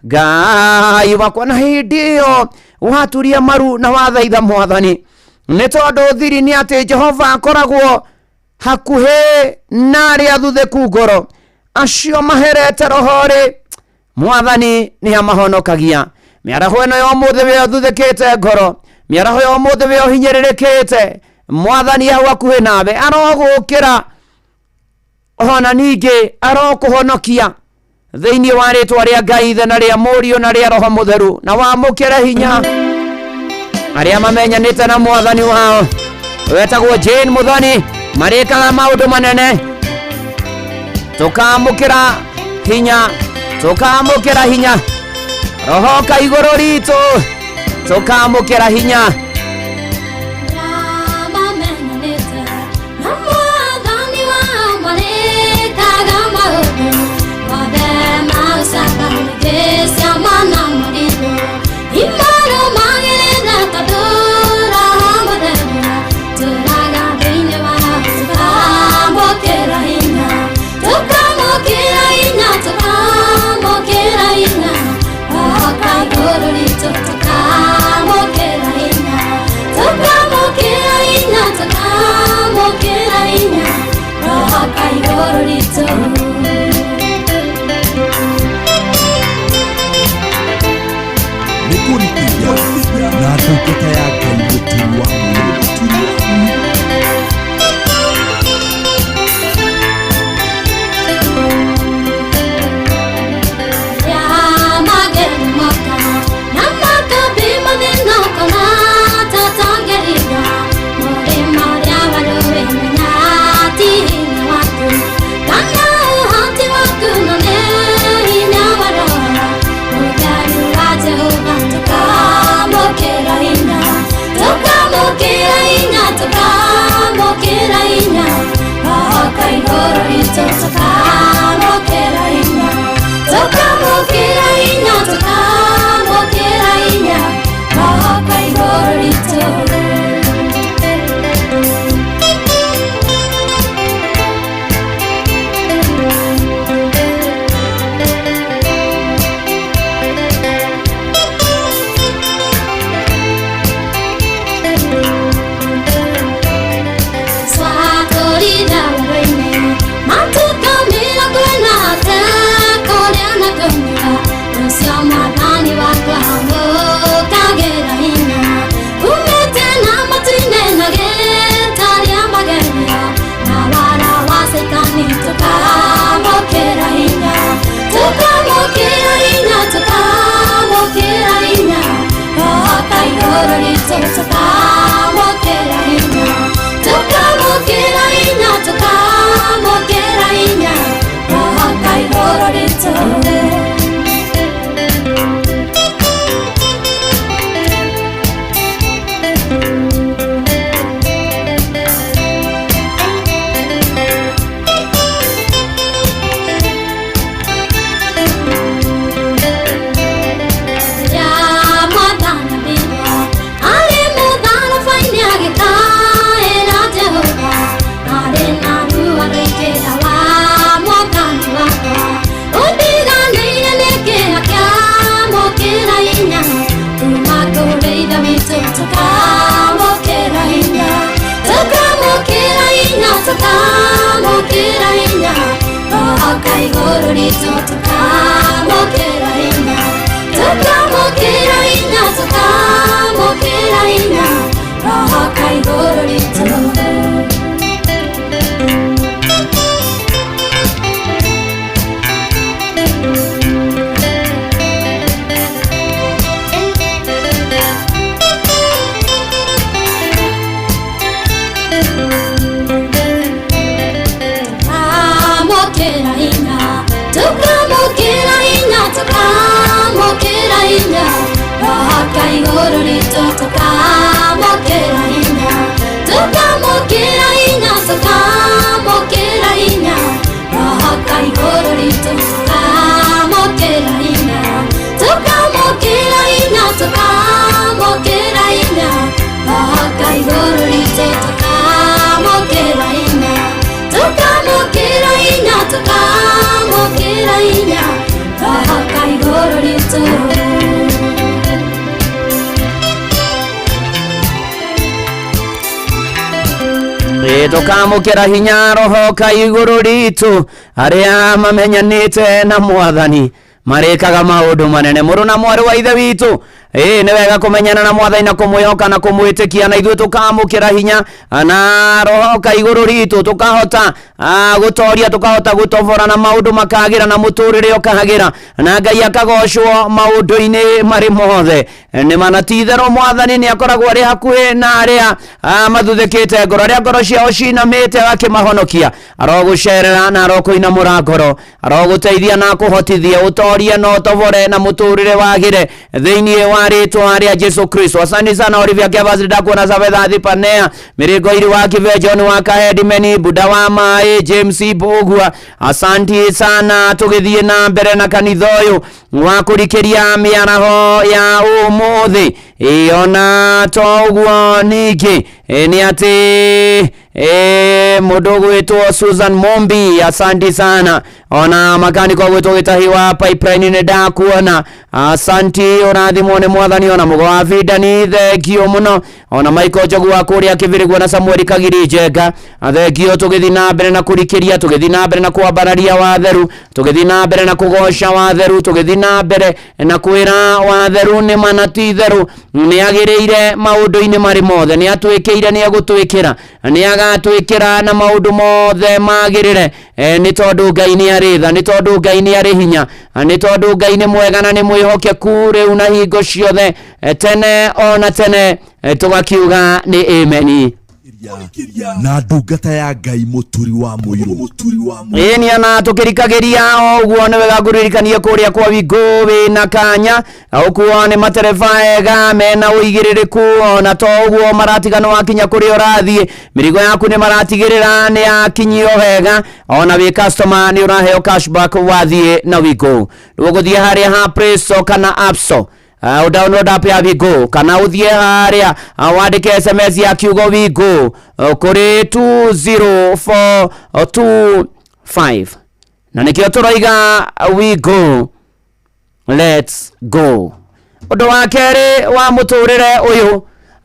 Ngai wakwa. Na hĩndĩ ĩyo waturia maru na wathaitha Mwathani, nĩ tondũ thiri nĩ atĩ Jehova akoragwo hakuhĩ na arĩa athuthĩku ngoro, acio maherete roho rĩ, Mwathani nĩ amahonokagia. Mĩaraho ĩno ya ũmũthĩ wĩ ũthuthĩkĩte ngoro, mĩaraho ya ũmũthĩ wĩ ũhinyĩrĩrĩkĩte, Mwathani hau hakuhĩ nawe arogũkĩra, ona ningĩ arokũhonokia thĩinĩ wa rĩtwa rĩa Ngai Ithe na rĩa Mũriũ na rĩa Roho Mũtheru, na wamũkĩre hinya. Arĩa mamenyanĩte na Mwathani wao wetagwo Jane Muthoni marĩkaga maũndũ manene. Tũkamũkĩra hinya, tũkamũkĩra hinya, roho ka igũrũ ritũ, tũkamũkĩra hinya. Nĩ kũrikithia na ndungata ya Ngai mũturi wa mwĩrĩ. Jehova, tukamũkĩra hinya. igũrũ ritũ tũkamũkĩra hinya tũkamũkĩra hinya tũkamũkĩra hinya roho ka igũrũ ritũ. Igũrũ ritũ tũkamũkĩra hinya tũkamũkĩra hinya tũkamũkĩra hinya roho ka igũrũ ritũ. Tukamũkĩra hinya tukamũkĩra hinya tukamũkĩra hinya roho ka igũrũ ritũ tukamũkĩra hinya tukamũkĩra hinya tukamũkĩra hinya roho ka igũrũ ritũ tukamũkĩra hinya tukamũkĩra hinya tukamũkĩra hinya roho ka igũrũ ritũ tukamũkĩra hinya tukamũkĩra hinya tukamũkĩra hinya roho ka igũrũ ritũ. Tũkamũkĩra hinya roho ka igũrũ ritũ arĩa mamenyanĩte na mwathani marĩkaga maũndũ manene mũrũ na mwarĩ wa ithe witũ. Ĩĩ nĩ wega kũmenyana na mwathani na kũmwĩhoka na kũmwĩtĩkia na ithuĩ tũkamũkĩra hinya na roho ka igũrũ ritũ tũkahota gũtoria tũkahota gũtobora na maũndũ makagĩra na mũtũrĩre ũkagĩra na Ngai akagocwo maũndũ-inĩ marĩ mothe. Nĩ mana ti itherũ mwathani nĩ akoragwo arĩ hakuhĩ na arĩa mathuthĩkĩte ngoro arĩa ngoro ciao cinamĩte akĩmahonokia. Arogũcerera na arokũinamũra ngoro arogũteithia na akũhotithia ũtorie na ũtobore na mũtũrĩre wagĩre thĩinĩ wa rĩtwa rĩa Jesu Kristo. Asante sana Olivia Kevas ndakuona Savetha Panea Mĩrĩngo iri wa Kibe John wa Kahedi Meni Buda wa Maĩ James Mbũgua. Asanti sana tũgĩthiĩ na mbere na kanitha ũyũ wa kũrikĩria mĩaraho ya ũmũthĩ. Ĩ ona to ũguo ningĩ nĩ atĩ mũndũ ũgwĩtwo Susan Mombi, asanti sana. Ona makaniko gwĩtwo Gĩtahi wa Pipeline nĩ ndakuona, asanti ũrathimwo nĩ mwathani. Ona mũgo wa Bindani thengio mũno. Ona Michael Njogu wa kũrĩa Kĩbĩrĩguo na Samuel Kagiri Njenga thengio. Tũgĩthiĩ na mbere na kũrikĩria, tũgĩthiĩ na mbere na kwambararia watheru, tũgĩthiĩ na mbere na kũgoca watheru, tũgĩthiĩ na mbere na kwĩra watheru nĩ mana ti itherũ nĩ agĩrĩire maũndũ-inĩ marĩ mothe, nĩ atwĩkĩire, nĩ egũtwĩkĩra, nĩ agatwĩkĩra na maũndũ mothe magĩrĩre. Nĩ tondũ Ngai nĩ arĩ tha, nĩ tondũ Ngai nĩ arĩ hinya, nĩ tondũ Ngai nĩ mwega na nĩ mwĩhokeku rĩu na hingo ciothe, tene ona tene, tũgakiuga nĩ ameni. Na ndungata ya Ngai mũturi wa mũirũ. Ĩĩ nĩ ona tũkĩrikagĩria o ũguo nĩ wega ngũririkanie kũrĩa kwa Wingũ wĩna kanya ũkuo nĩ matereba ega mena ũigĩrĩrĩku ona to ũguo maratigana wakinya kũrĩa ũrathiĩ mĩrigo yaku nĩ maratigĩrĩra nĩ yakinyio wega ona wĩ customer nĩ ũraheo cashback wathiĩ na Wingũ. Rĩu ũgũthiĩ harĩa ha Play Store kana App Store download app ya Wingũ kana ũthiĩ harĩa wandĩke SMS ya kiugo Wingũ kũrĩ 20425 na nĩkĩo tũroiga we go let's go. Ũndũ wa kerĩ wa mũtũrĩre ũyũ,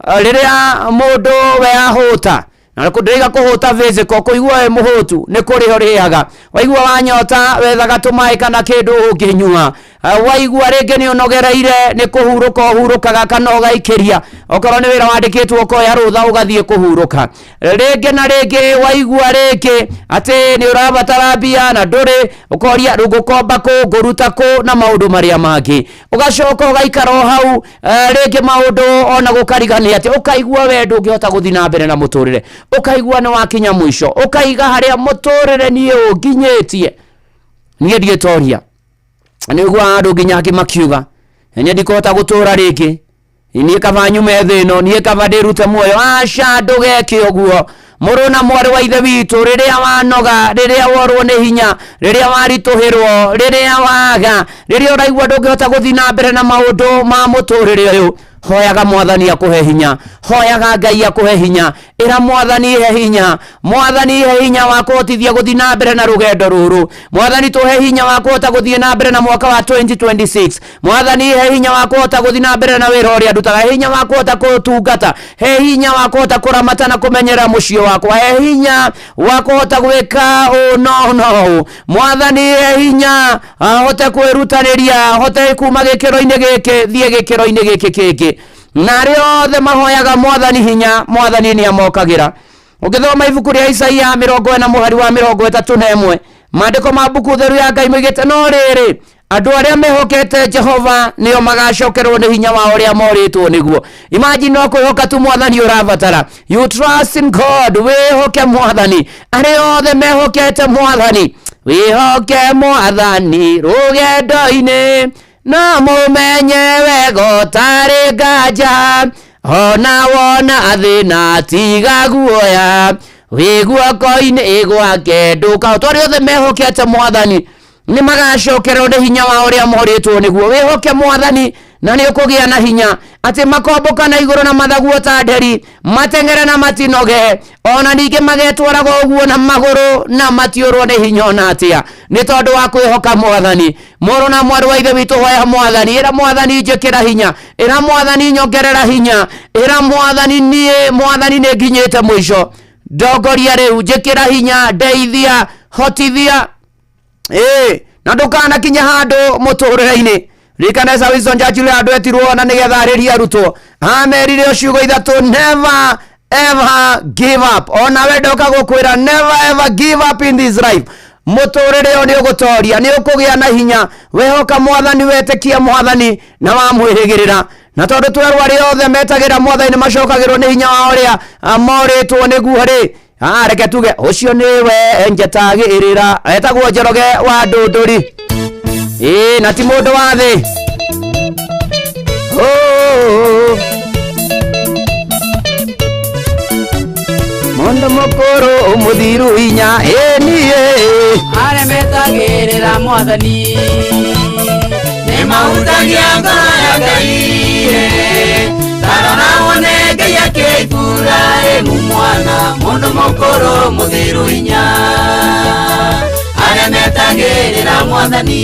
rĩrĩa mũndũ we ahũta na ndĩraiga kũhũta physical kũigua wĩ mũhũtu nĩ kũrĩa ũrĩaga waigua wanyota wethaga tũmaĩ kana kĩndũ ũngĩnyua. Waigua rĩngĩ nĩ ũnogereire nĩ kũhurũka ũhurũkaga kana ũgaikĩria, okorwo nĩ wĩra wandĩkĩtwo ũkoya rũtha ũgathiĩ kũhurũka. Rĩngĩ na rĩngĩ waigua rĩngĩ atĩ nĩ ũrabatara mbia na ndũrĩ, ũkoria rĩu ngũkomba kũ, ngũruta kũ, na maũndũ marĩa mangĩ. Ũgacoka ũgaikara o hau, rĩngĩ maũndũ ona gũkarigania atĩ ũkaigua we ndũngĩhota gũthiĩ na mbere na mũtũrĩre, ũkaigua nĩ wakinya mũico, ũkaiga harĩa mũtũrĩre niĩ ũnginyĩtie niĩ ndiĩtoria. Nĩguo andũ nginya angĩ makiuga niĩ ndikũhota gũtũra rĩngĩ, niĩ kaba nyume thĩ ĩno, niĩ kaba ndĩrute muoyo. Aca, ndũgeke ũguo mũrũ na mwarĩ wa ithe witũ. Rĩrĩa wanoga, rĩrĩa worwo nĩ hinya, rĩrĩa waritũhĩrwo, rĩrĩa waga, rĩrĩa ũraigua ndũngĩhota gũthiĩ na mbere na maũndũ ma mũtũrĩre ũyũ, hoyaga mwathani akũhe hinya, hoyaga Ngai akũhe hinya. Ĩra mwathani he hinya, mwathani he hinya wa kũhotithia gũthiĩ na mbere na rũgendo rũrũ. Mwathani tũhe hinya wa kũhota gũthiĩ na mbere na mwaka wa 2026. Mwathani he hinya wa kũhota gũthiĩ na mbere na wĩra ũrĩa ndutaga, he hinya wa kũhota kũtungata, he hinya wa kũhota kũramata na kũmenyerera mũciĩ wakwa, he hinya wa kũhota gwĩka ũũ na ũũ na ũũ. Mwathani he hinya ahote kwĩrutanĩria, ahote kuma gĩkĩro-inĩ gĩkĩ thiĩ gĩkĩro-inĩ gĩkĩ kĩngĩ. Na arĩa othe mahoyaga mwathani hinya, mwathani nĩ amokagĩra. Ũngĩthoma ibuku rĩa Isaia 40 mũhari wa 31, maandĩko ma mbuku theru ya Ngai moigĩte, no rĩrĩ, andũ arĩa mehokete Jehova nĩo magacokerwo nĩ hinya wa ũrĩa morĩtwo nĩguo. Imagine, no kwĩhoka tu mwathani ũrabatara. You trust in God, wĩhoke mwathani. Arĩa othe mehokete mwathani, wĩhoke mwathani rũgendo-inĩ na mũmenye wega ũtarĩ nganja, ona wona thĩna tiga guoya, wĩ guoko-inĩ gwake ndũkahotwo. Arĩa othe mehokete mwathani nĩ magacokerwo nĩ hinya wa ũrĩa morĩtwo nĩguo. Wĩhoke mwathani na nĩ ũkũgĩa na hinya, atĩ makombũka na igũrũ na mathaguo ta nderi, mateng'ere na matinoge, ona ningĩ magetwaraga ũguo na magũrũ na matiũrwo nĩ hinya ona atĩa, nĩ tondũ wa kwĩhoka mwathani. Mũrũ na mwarĩ wa ithe witũ, hoya mwathani, ĩra mwathani njĩkĩra hinya, ĩra mwathani nyongerera hinya, ĩra mwathani niĩ mwathani nĩ nginyĩte mũico, ndongoria rĩu, njĩkĩra hinya, ndeithia, hotithia. Ĩĩ, na ndũkanakinye handũ mũtũrĩre-inĩ. Ririkana Sir Winston Churchill handũ etirwo na nĩgetha arĩrie arutwo, amerire o ciugo ithatũ: "Never ever give up." Onawe ndoka gũkwĩra, never ever give up in this life. Mũtũrĩre ũyũ nĩ ũgũtoria, nĩ ũkũgĩa na hinya wehoka mwathani, wetĩkia mwathani na wamwĩrĩgĩrĩra. Na tondũ twerwo arĩa othe metagĩra mwathani nĩ macokagĩrwo nĩ hinya wa ũrĩa morĩtwo nĩguo rĩ, reke tuge ũcio nĩwe njetagĩrĩra, etagwo Njoroge wa Ndũndũri. Ĩĩ, na ti mũndũ wa thĩ. Oh. Mũndũ mũkũrũ mũthiru hinya, ĩ niĩ. Arĩa metagĩrĩra mwathani nĩ mahutagia ngoro ya Ngai. Tarora wone Ngai akĩibura ĩmu mwana, mũndũ mũkũrũ mũthiru hinya. Arĩa metagĩrĩra mwathani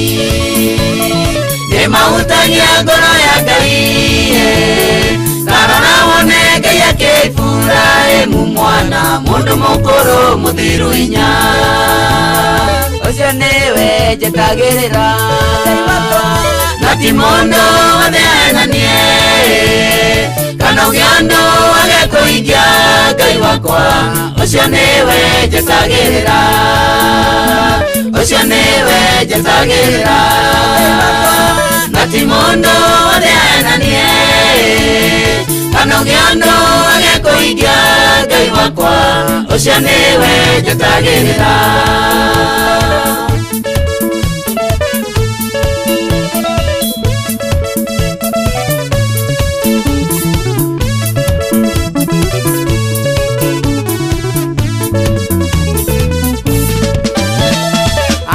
nĩ mahutagia ngoro ya Ngai. Tarora wone Ngai akĩibura ĩmu mwana, mũndũ mũkũrũ mũthiru hinya. Ũcio nĩwe njetagĩrĩra, na ti mũndũ wothe aenanie kana ũgĩ andũ age kũhingia. Ngai wakwa, ũcio nĩwe njetagĩrĩra, ũcio nĩwe njetagĩrĩra, na ti mũndũ wothe aenanie kana ũgĩ andũ age kũhingia. Ngai wakwa, ũcio nĩwe njetagĩrĩra.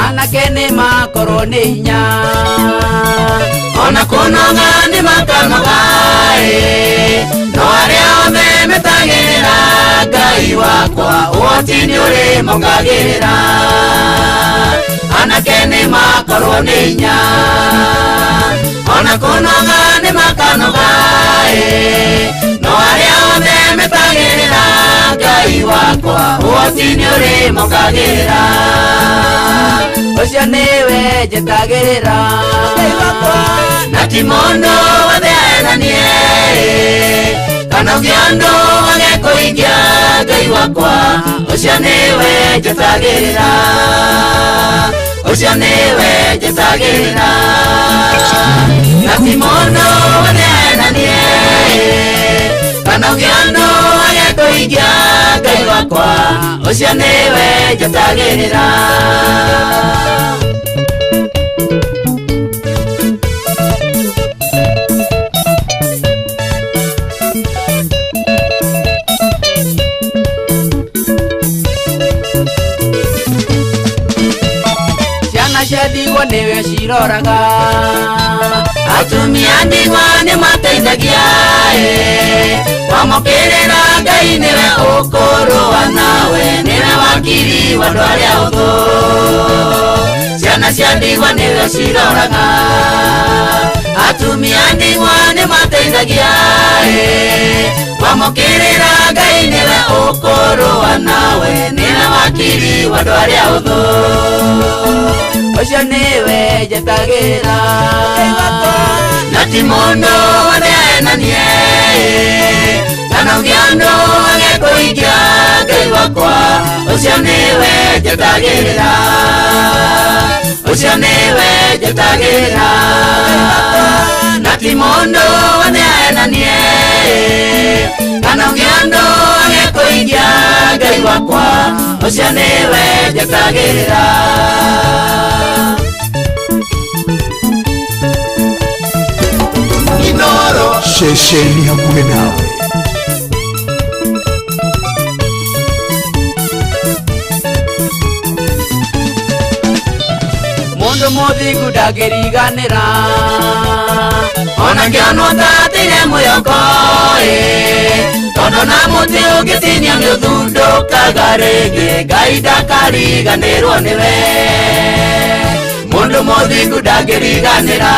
Anake nĩ makorwo nĩ hinya, ona kũnoga nĩ makanoga ĩ, no arĩa othe metagĩrĩra Ngai wakwa, ũhoti nĩ ũrĩ mokagĩrĩra. Anake nĩ makorwo nĩ hinya, ona kũnoga nĩ makanoga ĩ, no arĩa othe metagĩrĩra Ngai. Ngai wakwa ũhoti nĩ ũrĩmokagĩrĩra ũcio nĩwe njetagĩrĩra Ngai wakwa na ti mũndũ wothe aenanie kana ũngĩ andũ agekũhingia Ngai wakwa ũcio nĩwe njetagĩrĩra ũcio nĩwe njetagĩrĩra na ti mũndũ wothe aenanie kana ũngĩ andũ agekũhingia Ngai wakwa ũcio nĩwe njetagĩrĩra. Ciana cia ndigwa nĩwe ciroraga atumia ndigwa nĩ mateithagia wamũkĩrĩra Ngai nĩwe ũkũrũa nawe nĩwe wakiri wa andũ arĩa ũthũ ciana cia ndigwa nĩwe ciroraga atumia ndigwa nĩ mateithagia wamũkĩrĩra Ngai nĩwe ũkũrũa nawe nĩwe wakiri wa andũ arĩa ũthũ ũcio nĩwe njetagĩrĩra na ti mũndũ wothe aenanie kana ũngĩ andũ agekũhingia Ngai wakwa ũcio nĩwe njetagĩrĩra ũcio nĩwe njetagĩrĩra na ti mũndũ wothe aenanie kana ũngĩ andũ agekũhingia Ngai wakwa ũcio nĩwe njetagĩrĩra. Inoro ceceni hakuhĩ nawe. Mundu muthingu ndangĩriganĩra ona ngĩonwo ndatĩire mwĩhoko tondũ na mũtĩ ũngĩtinio nĩũthundũkaga rĩngĩ Ngai ndakariganĩrwo nĩwe mundu muthingu ndangĩriganĩra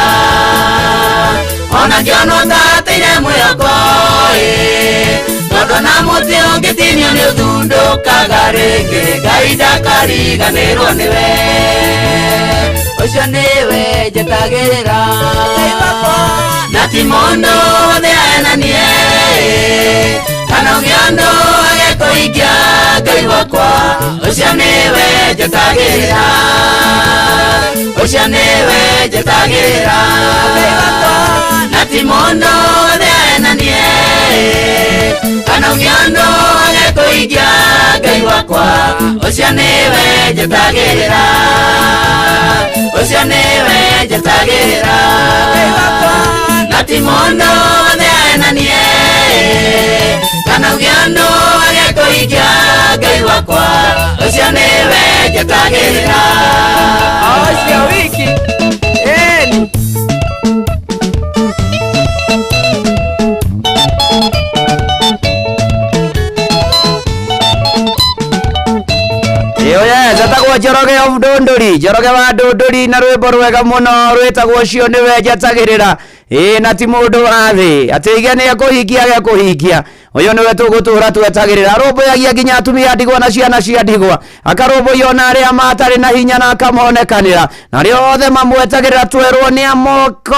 ona ngĩonwo ndatĩire mwĩhoko tondũ na mũtĩ ũngĩtinio nĩũthundũkaga rĩngĩ Ngai ndakariganĩrwo nĩwe ũcio nĩwe njetagĩrĩra na ti mũndũ wothe aenanie kana ũngĩ andũ agekũhingia Ngai wakwa ũcio nĩwe njetagĩrĩra ũcio nĩwe njetagĩrĩra na ti mũndũ wothe aenanie kana ũngĩ andũ agekũhingia Ngai wakwa ũcio nĩwe njetagĩrĩra ũcio nĩwe njetagĩrĩra na ti mũndũ wothe aenanie kana ũngĩ andũ agekũhingia Ngai wakwa ũcio nĩwe njetagĩrĩra. Ũcio wiki eni. Etagwo Njoroge of Ndũndũri, Njoroge wa Ndũndũri na rwĩmbo rwega mũno rwĩtagwo ũcio nĩwe njetagĩrĩra. Ĩĩ na ti mũndũ wa thĩ atĩ ige nĩ ekũhingia agekũhingia ũyũ nĩwe tũgũtũra twetagĩrĩra. Arũmbũyagia nginya atumia ndigwa na ciana cia ndigwa, akarũmbũiya ona arĩa matarĩ na hinya na akamonekanĩra, na arĩa othe mamwetagĩrĩra twerwo nĩ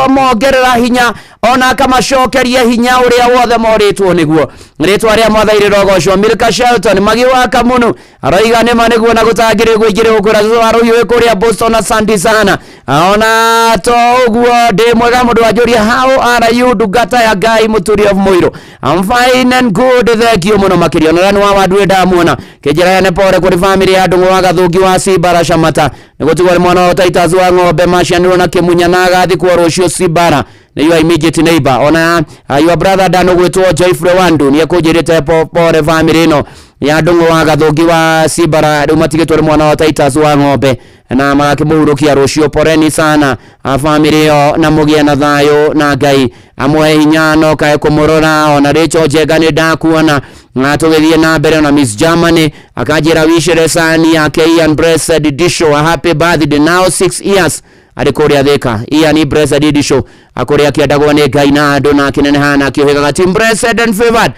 amongerera hinya ona akamacokeria hinya ũrĩa wothe morĩtwo nĩguo. Rĩtwa rĩa Mwathani rĩrogocwo. Milka Shelton Magi wa Kamunu aroiga nĩma nĩguo na gũtangĩrĩ gwĩingĩrĩ gũkwĩra thutha wa rũhiũ wĩ kũrĩa Boston na Sandy sana ona to ũguo ndĩ mwega mũndũ wanjũria how are you ndungata ya Ngai Mũturi of Mũirũ. I'm fine and good thank you mũno makĩria. Ona nĩ wa wandu ndamuona kĩnjĩra ya nepore kũrĩ family ya Ndung'u wa Gathũngi wa Cibara Camata nĩgũtigwo nĩ mwana wa Titus wa ng'ombe macianĩrwo na kĩmunya na agathikwo rũciũ Cibara nĩ your immediate neighbor. Ona your brother Dan ũgwĩtwo Joyfrey Wandu nĩ ekũnjĩrĩte pore family ĩno ya Ndung'u wa Gathũngi wa Cibara rĩu matigĩtwo nĩ mwana wa Titus wa ng'ombe na magakĩmũhurũkia rũciũ. Poreni sana family ĩyo na mũgĩe na thayũ na Ngai amũhe hinya no kae kũmũrora. Ona Rachel Njenga nĩ ndakuona na tũgĩthiĩ na mbere. Ona Miss Germany akanjĩra wicĩre sani yake Ian Blessed Disho a happy birthday now 6 years arĩ kũrĩa Thika. Ian Blessed Disho akũrĩa akĩendagwo nĩ Ngai na andũ na akĩneneha na akĩũhĩgaga team blessed and favored.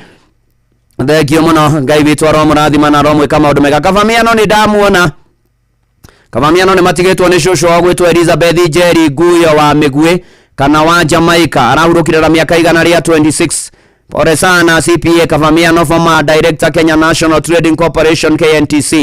Thengio muno, Ngai witũ aromũrathima na aromwĩka maũndũ mega. Kabamiano nĩ ndamuona. Kabamiano nĩ matigĩtwo nĩ cũcũ wa gwĩtwo Elizabeth Njeri Nguyo wa Mĩguĩ kana wa Jamaica, arahurũkire na mĩaka 126. Pole sana CPA Kavamiano, former director, Kenya National Trading Corporation, KNTC,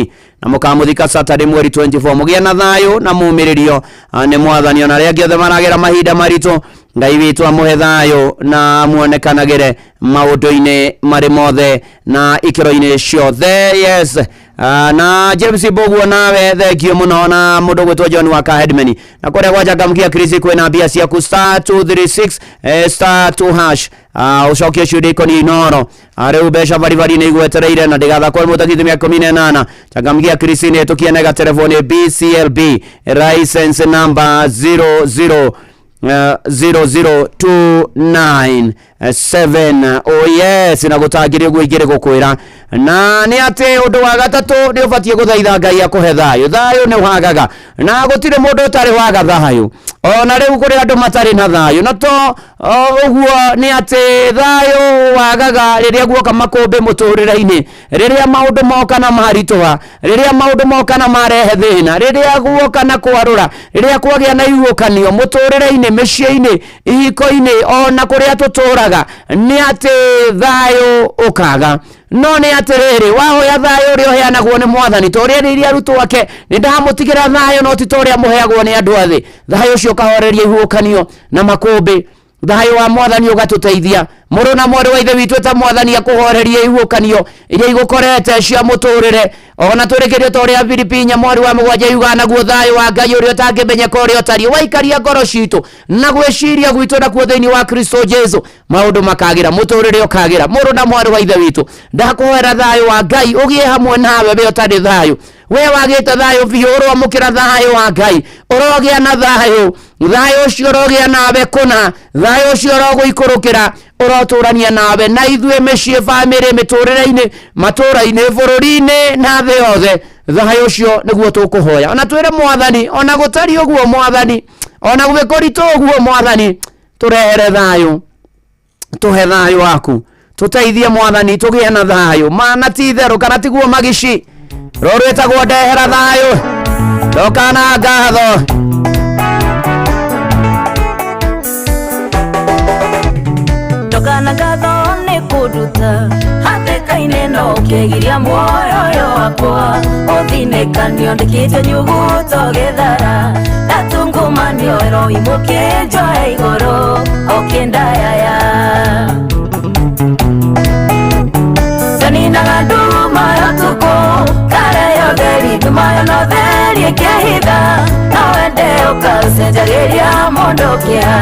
na mũkamuthika Saturday mweri 24. Mũgĩe na thayũ na mumĩrĩrio nĩ Mwathani. Ona arĩa angĩ othe maragera mahinda maritũ, Ngai witũ amũhe thayũ na muonekanagĩre maũndũ-inĩ marĩ mothe na ikĩro-inĩ ciothe. Yes. Na James Mboguo, nawe thengio mũno, na mũndũ gwĩtwo John wa Kahedmeni na kũrĩa gwajangamkia Chris kwĩna mbia ciaku star 236 star 2 hash. Ũcokie ciũria ikoniĩ Inoro. Rĩu mbeca baribari nĩ igwetereire na ndĩgathakwo nĩ mũtakiti mĩaka 18. Changamkia Chris nĩ ĩtũkie nega telefoni BCLB license number 00 00297. Oh yes, na gũtangĩrĩ ũguo ingĩrĩ gũkwĩra na nĩ atĩ ũndũ wa gatatũ nĩ ũbatiĩ gũthaitha Ngai akũhe thayũ. Thayũ nĩ wagaga na gũtirĩ mũndũ ũtarĩ waga thayũ. Ona rĩu kũrĩ andũ matarĩ na thayũ, na to ũguo nĩ atĩ thayũ wagaga rĩrĩa guoka makũmbĩ mũtũrĩre-inĩ, rĩrĩa maũndũ moka na maritũha, rĩrĩa maũndũ moka na marehe thĩna, rĩrĩa guoka na kwarũra, rĩrĩa kwagĩa na ihuũkanio mũtũrĩre-inĩ, mĩciĩ-inĩ, ihiko-inĩ, ona kũrĩa tũtũraga, nĩ atĩ thayũ ũkaga. No nĩ atĩrĩrĩ, wahoya thayũ ũrĩa ũheanagwo nĩ Mwathani, ta ũrĩa erĩire arutwo ake, nĩ ndamũtigĩra thayũ, no ti ta ũrĩa mũheagwo nĩ andũ a thĩ. Thayũ ũcio ũkahoreria ihuũkanio na makũmbĩ. Thayũ wa Mwathani ũgatũteithia. Mũrũ na mwarĩ wa ithe witũ, ta Mwathani akũhorerie ihuũkanio iria igũkorete cia mũtũrĩre. Ona tũrĩkĩrie ta ũrĩa Filipi 4 mwari wa 7 yugaga, naguo thayũ wa Ngai ũrĩa ũtangĩmenyeka ũrĩa ũtariĩ waikaria ngoro citũ na gwĩciria gwitũ nakuo thĩinĩ wa Kristo Jesu, maũndũ makagĩra, mũtũrĩre ũkagĩra. Mũrũ na mwarĩ wa ithe witũ, ndakũhoera thayũ wa Ngai ũgĩe hamwe nawe. We ũtarĩ thayũ, we wagĩte thayũ biũ, ũroamũkĩra thayũ wa Ngai, ũrogĩa na thayũ. Thayũ ũcio ũrogĩa nawe kũna, thayũ ũcio ũrogũikũrũkĩra, ũrotũrania nawe na ithuĩ mĩciĩ, bamĩrĩ, mĩtũrĩre-inĩ, matũra-inĩ, bũrũri-inĩ na thĩ yothe. Thayũ ũcio nĩguo tũkũhoya, ona twĩre Mwathani, ona gũtariĩ ũguo Mwathani, ona gwĩkũritũ ũguo Mwathani, tũrehere thayũ, tũhe thayũ waku, tũteithie Mwathani tũgĩe na thayũ. Mana ti itherũ kana tiguo magici rũrũ rwĩtagwo ndehera thayũ ndokana ngatho. Ndokana ngatho nĩ kũnduta hatĩka-inĩ no ũkĩgiria muoyo ũyũ wakwa ũthinĩkanio ndĩkĩte nyuguto gĩthara ndatungumanio ĩroimũkĩnjoe igũrũ ũkĩndayaya ndaninaga nduma ya ũtukũ kare yotheri nduma yo no theri ĩkĩhitha no wende ũkaũcenjagĩria mũndũ kĩa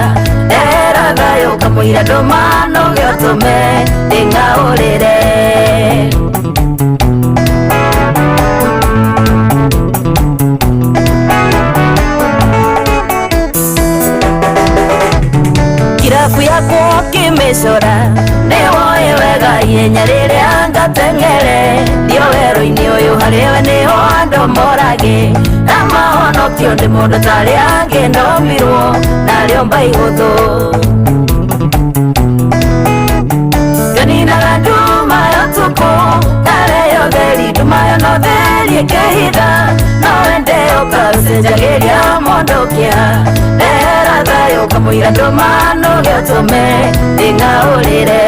ndehera thayũ kamũira ndũma noge ũtũme ndĩng'aũrĩre. Kirabu yakwa ũkĩmĩcora nĩwoĩ wega ihenya rĩrĩa ngateng'ere ndio werũ-inĩ ũyũ harĩwe nĩho andũ morage na mahonokio ndĩ mũndũ tarĩ angĩ ndombirwo narĩo mba ihũthũ nganinaga nduma ya ũtukũ kare yotheri nduma yo no theri ĩkĩhitha no wende ũkaũcenjagĩria mũndũ kĩa ndehera thayũ kamũira ndũma noge ũtũme ndĩng'aũrĩre.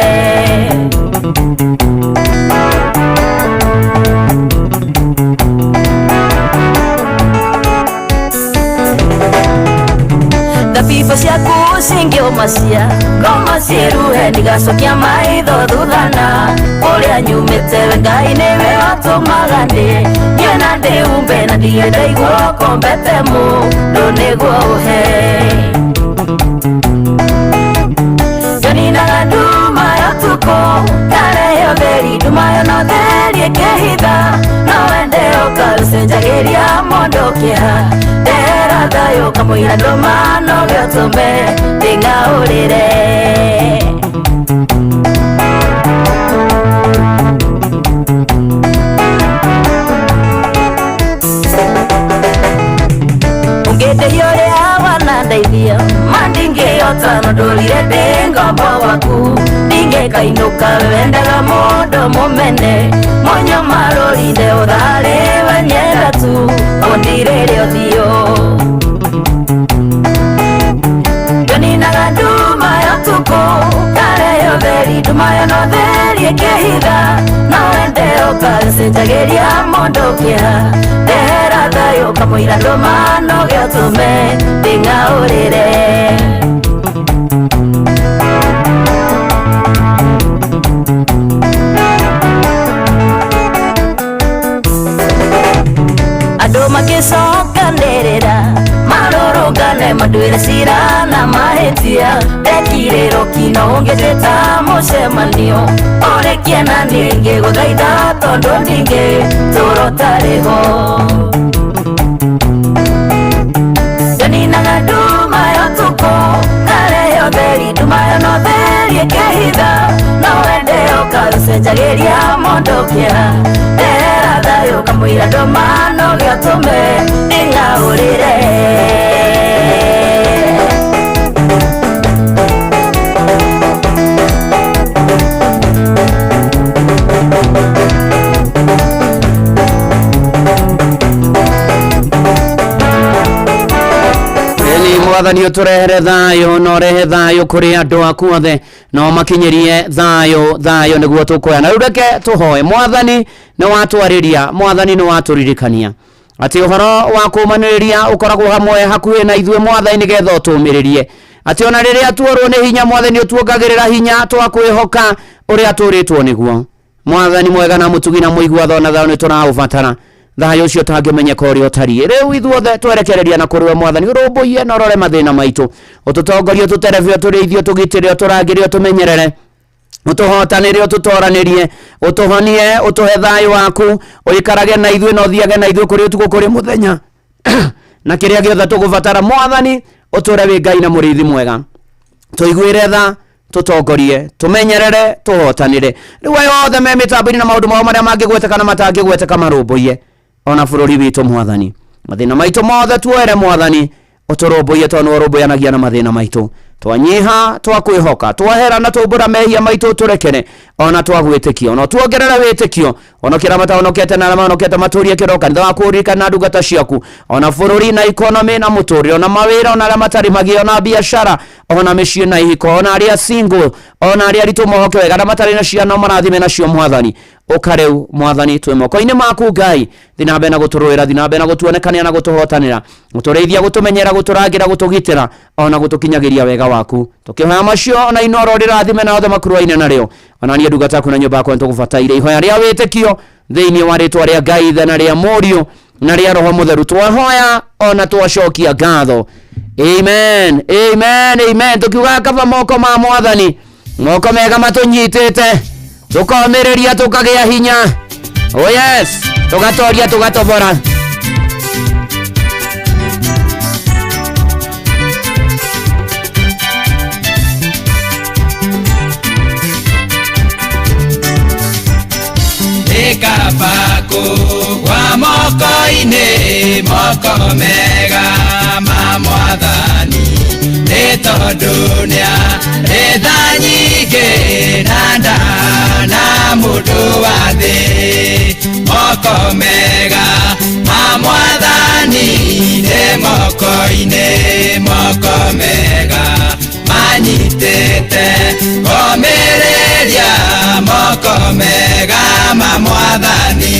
Thabibũ ciaku cingĩũmacia ngoma ciĩruhe ndigacokia maitho thuthana ũrĩa nyumĩte we Ngai nĩwe watũmaga ndĩ niĩ na ndĩumbe na ndirĩ ndaigua ũkombete mũndũ nĩguo ũhe nganinaga nduma ya ũtukũ kare ũtheri nduma yo no theri ĩkĩhitha no wende ũkaũcenjagĩria mũndũ kĩa ndehera thayũ kamũira ndũma noge ũtũme ndĩng'aũrĩre. Ũngĩndĩhia ũrĩa wanandeithia ma ndingĩhota no ndũrire ndĩ ngombo. ngombo waku ndingĩkainũka wendaga mũndũ mũmene mũnyo marũrinde ũtharĩ wenyenda tu ũndirĩre ũthiũ nioninaga nduma ya ũtukũ kareyo theri nduma yo no theri ĩkĩhitha no wende ũkacenjagĩria mũndũ kĩeha ndehera thayũ kamũira ndũma no gĩatũme nding'aũrĩre. Andũ magĩcokanĩrĩra marũrũngane manduĩre cira na mahĩtia ndekirĩrwo kino ũngĩtĩta mũcemanio ũrĩkie na niĩ ngĩgũthaitha tondũ ndingĩtũra ũtarĩ ho. Nioninaga nduma ya ũtukũ ngarehe ũtheri nduma yo no theri ĩkĩhitha no wende ũkacenjagĩria mũndũ kĩeha ndehera thayũ kamũira ndũma no gĩatũme nding'aũrĩre. Mwathani ũtũrehere thayũ na ũrehe thayũ kũrĩ andũ aku othe na ũmakinyĩrie thayũ thayũ nĩguo tũkuoya. Na rĩu reke tũhoe. Mwathani nĩ watwarĩria, Mwathani nĩ watũririkania atĩ ũhoro wa kũũmanĩrĩria ũkoragwo hamwe hakuhĩ na ithuĩ Mwathani nĩgetha ũtũũmĩrĩrie atĩ ona rĩrĩa tuorwo nĩ hinya Mwathani ũtuongagĩrĩra hinya twakwĩhoka ũrĩa tũrĩtwo nĩguo. Mwathani mwega na mũtugi na mũigua tha ona thayũ nĩ tũraũbatara thayũ ũcio ũtangĩmenyeka ũrĩa ũtariĩ. Rĩu ithuothe twerekereria na kũrĩ we Mwathani ũrũmbũiye na ũrore mathĩna maitũ ũtũtongorie ũtũterebe ũtũrĩithie ũtũgitĩre ũtũrangĩre ũtũmenyerere ũtũhotanĩre ũtũtoranĩrie ũtũhonie ũtũhe thayũ waku ũikarage na ithuĩ na ũthiage na ithuĩ kũrĩ ũtukũ kũrĩ mũthenya na kĩrĩa gĩothe tũgũbatara Mwathani ũtũre wĩ Ngai na mũrĩithi mwega tũiguĩre tha tũtongorie tũmenyerere tũhotanĩre. Rĩu aya othe me mĩtambo-inĩ na maũndũ mao marĩa mangĩgweteka na matangĩgweteka marũmbũiye ona bũrũri witũ Mwathani mathĩna maitũ mothe tuoere Mwathani ũtũrũmbũiye tondũ nĩwe ũrũmbũyanagia na mathĩna maitũ. Twanyiha twakwĩhoka twahera na tũmbũra mehia maitũ tũrekere ona twagwĩtĩkia ona tuongerere wĩtĩkio ona kĩrĩa matahonokete na arĩa mahonokete matũrie kĩro kanitha waku ũririkane ndungata ciaku ona bũrũri na economy na mũtũrĩre ona mawĩra ona arĩa matarĩ magĩe ona biacara ona mĩciĩ na ihiko ona arĩa single ona arĩa aritũ mohoke wega arĩa matarĩ na ciana marathime nacio Mwathani. Ũka rĩu Mwathani twĩ moko-inĩ maku Ngai thiĩ na mbere na gũtũrũĩra thiĩ na mbere na gũtuonekania na gũtũhotanĩra gũtũrĩithia gũtũmenyera gũtũrangĩra gũtũgitĩra ona gũtũkinyagĩria wega waku tũkĩhoya macio ona Inooro rĩrathime na othe makuruaine narĩo ona niĩ ndungata yaku na nyũmba yakwa nĩtũgũbataire ihoya rĩa wĩtĩkio thĩinĩ wa rĩtwa rĩa Ngai Ithe na rĩa Mũriũ na rĩa Roho Mũtheru twahoya ona twacokia ngatho. Amen, amen, amen. Tũkiugaga kaba moko ma Mwathani moko mega matũnyitĩte tũkomĩrĩria tũkagĩa hinya. Oh yes, tũgatoria tũgatobora. Nikabako wa moko-inĩ moko mega ma Mwathani nĩ tondũ nĩarĩ tha nyingĩ na ndana mũndũ wa thĩ. Moko mega ma Mwathani nĩ moko-inĩ moko mega manyitĩte komĩrĩria moko mega ma Mwathani.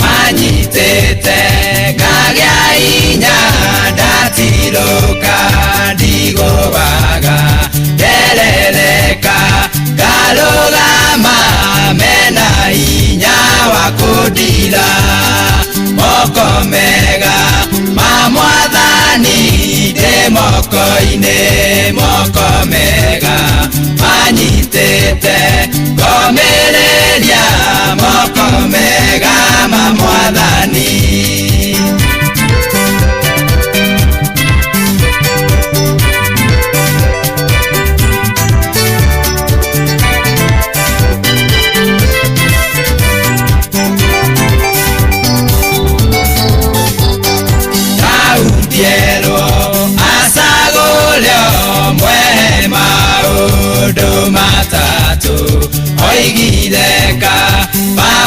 Manyitĩte ngagĩa hinya ndatirũka ndigũaga nderereka ngarũgama mena hinya wa kũndira. Moko mega ma Mwathani ndĩ moko-inĩ moko mega manyitĩte ngomĩrĩria moko mega ma Mwathani. Maũndũ matatũ oigire ka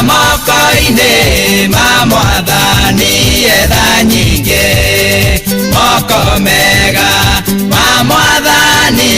moko-inĩ ma mwathani etha nyingĩ moko mega ma mwathani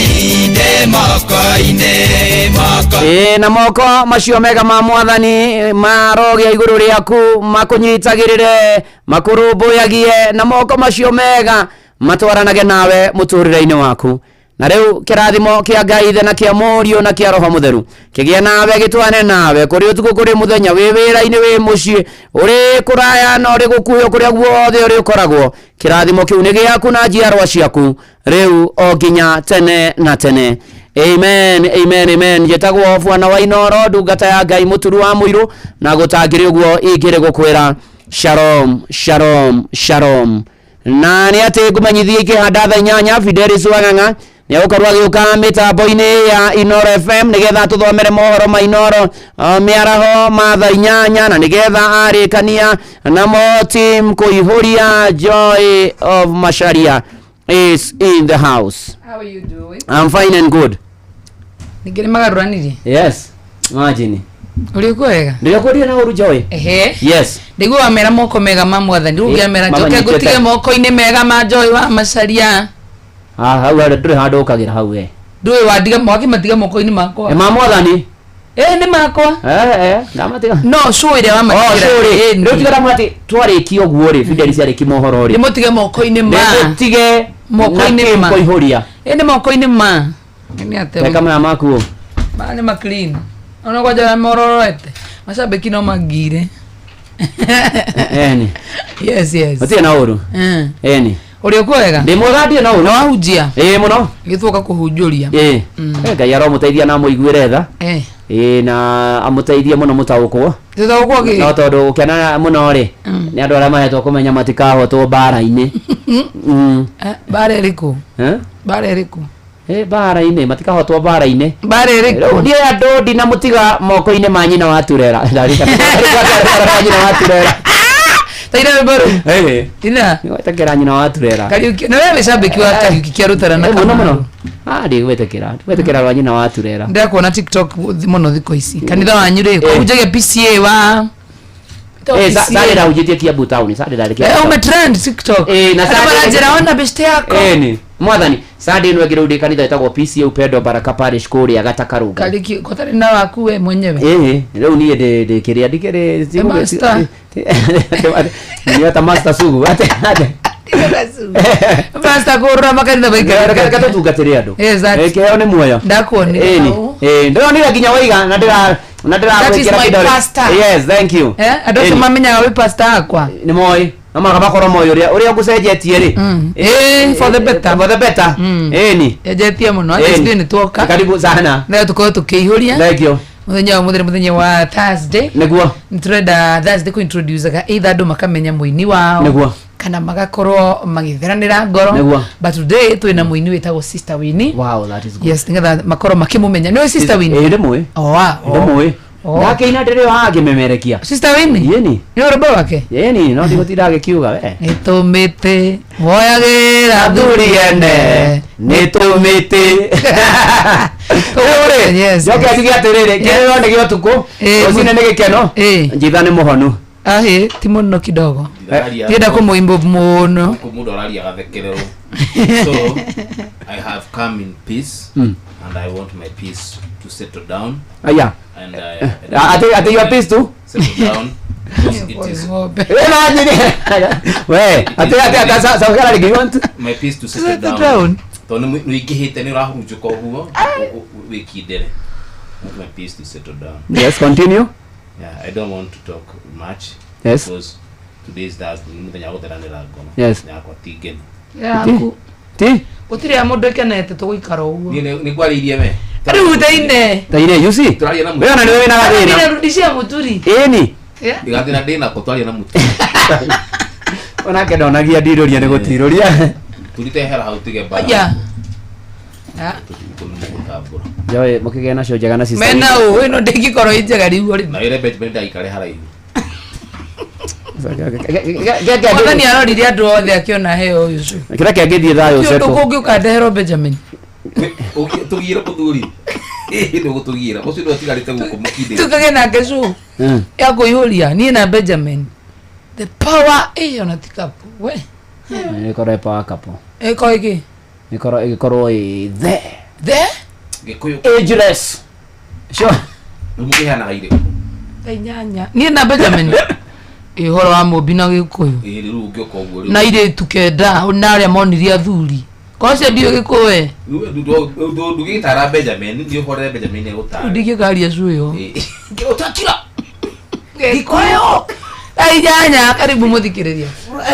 ndĩ moko-inĩ moko Ĩĩ, na moko macio mega ma mwathani marogĩa igũrũ rĩaku makũnyitagĩrĩre makũrũmbũyagie na moko macio mega matwaranage nawe mũtũrĩre-inĩ waku na rĩu kĩrathimo kĩa Ngai ithe na kĩa mũriũ na kĩa roho mũtheru kĩgĩe nawe gĩtwane nawe kũrĩ ũtukũ kũrĩ mũthenya wĩ wĩra-inĩ wĩ mũciĩ ũrĩ kũraya na ũrĩ gũkuhĩ o kũrĩa guothe ũrĩ ũkoragwo kĩrathimo kĩu nĩ gĩaku na njiarwa ciaku rĩu o nginya tene na tene. Amen, amen, amen. Njĩtagwo Bwana wa Inoro, ndungata ya Ngai mũturu wa mũirũ, na gũtangĩrĩ ũguo ingĩrĩ gũkwĩra shalom, shalom, shalom. Na nĩ atĩ ngũmenyithie ikĩhanda thaa 8 Fidelis Wang'ang'a nĩ egũkorwo agĩũka mĩtambo-inĩ ya Inoro FM nĩgetha tũthomere mohoro ma Inoro mĩaraho ma thaa 8 na nĩgetha arĩkania namo team kũihũria Joy of Macharia is in the house. How are you doing? I'm fine and good. Ningĩ nĩ magarũranirie. Yes. Imagine. Ũrĩ kuo wega? Ndĩrakwĩrire na ũru Joy. Ehe. Yes. Ndaigua wamera moko mega ma mwathani. Rĩu ũngĩamera Mama njoke nyitĩte. ngũtige moko-inĩ mega ma Joy wa Macharia. Ah, hau harĩa ndũrĩ handũ ũkagĩra hau we. Ndũĩ wandiga wakĩmatiga moko-inĩ makwa. Ĩ ma mwathani. Ĩ nĩ makwa. Eh eh, ndamatiga. No cũ ĩrĩa Oh, wamatigĩra. sorry. Ĩ, Rĩu tiga ndamwĩra atĩ twarĩkia ũguo rĩ, Fidelis arĩki mohoro rĩ. Ndĩmũtige moko-inĩ ma. Ndĩmũtige Moko-inĩ na ma. kũihũria. Ĩ nĩ moko-inĩ ma. Nĩ atĩa? Reka maya maku. Maya nĩ ma clean. Ona kwanja mororete. Macambĩki no mangire. Eni. Yes, yes. Gũtirĩ na ũru. Eni. Ũrĩ kuo wega? Ndĩ mwega ndirĩ na ũru. Na wahunjia? Ĩ mũno. Gĩtũka kũhunjũria. Ĩ. Eh, Ngai aromũteithia na amũiguĩre tha. Eh. Ĩ na amũteithie mũno mũtaũkwo. Tũtaũkwo kĩ? No tondũ gũkena mũno rĩ, nĩ andũ arĩa mahetwo kũmenya matikahotwo mbara-inĩ. Mbara ĩrĩkũ? Eh? Mbara ĩrĩkũ? Ĩ mbara-inĩ, matikahotwo mbara-inĩ. Mbara ĩrĩkũ? Rĩu niĩ andũ ndinamũtiga moko-inĩ ma nyina wa Turera. Ndarikana. Nyina wa Turera. Taina rwĩmbo rũu. Ĩ. Ina. Nĩgwĩtĩkĩra nyina wa Turera. Kariuki. Na wewe wĩ cambĩki wa Kariuki kĩa Rutara na Ĩ, mũno Kamau. mũno. Ah, ndigwĩtĩkĩra. Ndigwĩtĩkĩra rwa nyina wa Turera. Ndĩrakuona TikTok mũno thikũ ici. Kanitha wanyu rĩ, kũhunjagia PCA wa Eh, sare ndahunjĩtie Kiambu town, sare ndarĩ Kiambu. Eh, ume trend TikTok. Eh, na Andũ Sunday- maranjĩra ona beshte yako. Eh, ni mwathani Sunday ĩno ĩngĩ rĩu ndĩ kanitha ĩtagwo PCA Upendo Baraka Parish kũrĩa Gatakarũnga. Kariuki gũtarĩ na waku we mwenyewe. Ĩĩ, rĩu niĩ ndĩ ndĩ kĩrĩa ndikĩrĩ master. Niĩ ta master sugu ate ate Master kũrũra makanitha maikara. Reke tũtungatĩre andũ. Yes, that's- Eh, kĩheo nĩ muoyo. Ndakuonire Ĩni. hau. Ĩĩ, ndĩronire nginya waiga na ndĩra na That is ndĩragwĩkĩra my kĩdole. pastor. Yes, thank you. Eh, andũ acio Ĩni. mamenyaga wĩ pastor akwa. Nĩ moĩ. No mũhaka makorwo moĩ ũrĩa ũrĩa ngũcenjetie rĩ. Eh, for the better. For the better. Ĩni. Enjetie mũno. Ati Ĩni. studio nĩ tuoka. Karibu sana. Na tũkorwo tũkĩihũria. Thank you. Mũthenya wa mũthenya mũthenya wa Thursday. Nĩguo. Nĩtũrenda Thursday kũ-introduce-aga either andũ makamenya mũini wao Nĩguo. kana magakorwo magĩtheranĩra ngoro. Nĩguo. But today twĩna mũini wĩtagwo Sister Winnie. Wow, that is good. Yes, nĩgetha makorwo makĩmũmenya. Nĩũĩ Sister Winnie? Ĩĩ ndĩmũĩ. Oh, wow. Ndĩmũĩ. Oh. Ndakĩina ndĩrĩ o haha ngĩmemerekia. Sister Winnie? Ĩni. Nĩ rwĩmbo rwake? Ĩni, no ndigũtinda agĩkiuga we. Nĩtũmĩte woyagĩra Athuri ene nĩtũmĩte. Rĩu rĩ, Yes, njoke yes. njuge atĩrĩrĩ, kĩrĩro nĩ gĩa ũtukũ, rũcinĩ nĩ gĩkeno, njitha nĩ mũhonu. Ahĩ, ti mũno kidogo. Ndienda kũmũimbo mũno. Mũndũ araria agathekererwo. So I have come in peace and I want my peace to settle down. Aya. And Ati you are peace too? Settle down. Because it is We, ati ati ati sa sa rĩngĩ you want my peace to settle Settle down. down. Tondũ nĩ ũingĩhĩte nĩ ũrahurunjũka ũguo wĩkindĩre. Want my peace to settle down. Yes, continue. Yeah, I don't want to talk much. Yes. Because today is Thursday, nĩ mũthenya wa gũtheranĩra ngoro. Yes. Yakwa ti ngenu. Yaku. Ti? Gũtirĩ ya mũndũ ĩkenete tũgũikara ũguo. Niĩ nĩ ngwarĩirie we. Rĩu taine. Taine, you see? Tũraria na We ona nĩwe wĩna gathĩna. Nĩrudishia mũturi. Ĩni. Yeah. Ndigathĩna ndĩnako twaria na mũturi. Onake ndonagia ndirũria nĩ gũtirũria. Turite hera hau tige mbara. Yeah. Gũtambũra. Joy, mũkĩgĩa nacio njega na sister. Mena ũ ĩno ndĩngĩkorwo ĩ njega rĩu rĩ. Na wĩre Benjamin ndaikare haraihu. Mwathani arorire andũ othe akĩona heo ũyũ ũcio. Kĩrĩa kĩangĩthiĩ thayũ Ti ũndũ settle. kũngĩ ũkandeherwo Benjamin. Tũgire mũthuri. Ndũgũtũgiĩra ũcio nĩwe ũtigarĩte gũkũ mũkindĩre. Tukage nake cu ya kũihũria niĩ na Benjamin the power ĩyo na tikapu we. Ĩkorwo ĩ power couple. Ĩko ĩkĩ. Ĩkorwo ĩgĩkorwo ĩ the the Gĩkũyũ ageless. Sure. Rĩu mũkĩheanaga irĩkũ? Thaa 8 niĩ na Benjamin ĩ ũhoro wa mũmbi na gĩkũyũ. Ĩĩ rĩu ũngĩũka ũguo rĩu. Na irĩtu 9 na arĩa monirie athuri kocio ndiũ gĩkũyũ we. Rĩu ndũgĩtara Benjamin nĩ ũhorere Benjamin Rĩu egũtara. ndingĩkaria cu ĩyo. Ũtakira. Gĩkũyũ thaa 8 karibu mũthikĩrĩria.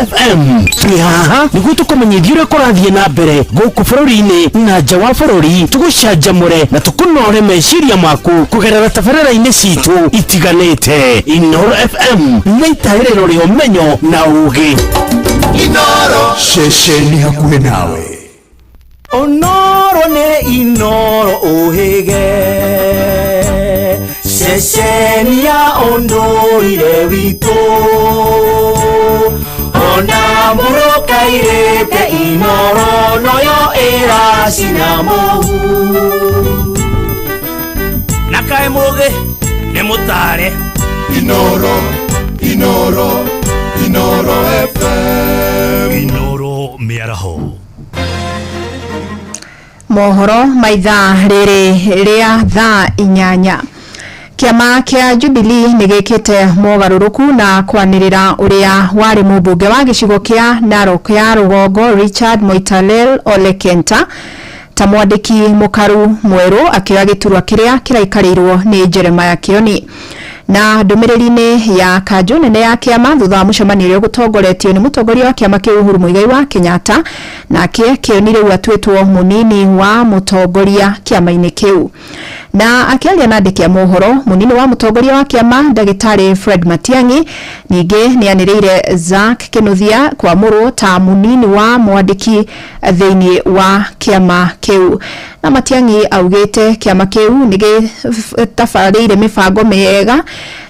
FM twĩ haha nĩguo tũkũmenyithia ũrĩa kũrathiĩ na mbere gũkũ bũrũri-inĩ na nja wa bũrũri, tũgũcanjamũre na tũkũnore meciria maku kũgerera tabarĩra-inĩ citũ itiganĩte. Inoro FM nĩ itaĩrĩro rĩa ũmenyo na ũgĩ. Inoro ceceni hakuhĩ nawe. Onoro nĩ Inoro ũhĩge, ceceni ya ũndũire witũ, ona mũrũkairĩte Inoro noyo ĩracina mũhu. Na kaĩ mũgĩ nĩ mũtare. Inoro, Inoro, Inoro FM. Inoro mĩaraho. Mohoro ma ithaa rĩrĩ rĩa thaa 8. Kĩama kĩa Jubilee nĩ gĩkĩte mogarũrũku na kwanĩrĩra ũrĩa warĩ mũmbunge wa gĩcigo kĩa Narok ya rũgongo Richard Moitalel Ole Kenta ta mwandĩki mũkaru mwerũ, akĩoya gĩturwa kĩrĩa kĩraikarĩirwo nĩ Jeremiah Kioni. Na ndũmĩrĩri-inĩ ya kanjũ nene ya kĩama thutha wa mũcemanio ũrĩa ũgũtongoretio nĩ mũtongoria wa kĩama kĩu Uhuru Muigai wa Kenyatta, nake Kioni rĩu atuĩtwo mũnini wa mũtongoria kĩama-inĩ kĩu. Na akĩaria na andĩki a mohoro, mũnini wa mũtongoria wa kĩama ndagĩtarĩ Fred Matiang'i ningĩ nĩanĩrĩire Zack Kinuthia kwamũrwo ta mũnini wa mwandĩki thĩinĩ wa kĩama kĩu. Na Matiang'i augĩte kĩama kĩu nĩ gĩtabarĩire mĩbango mĩega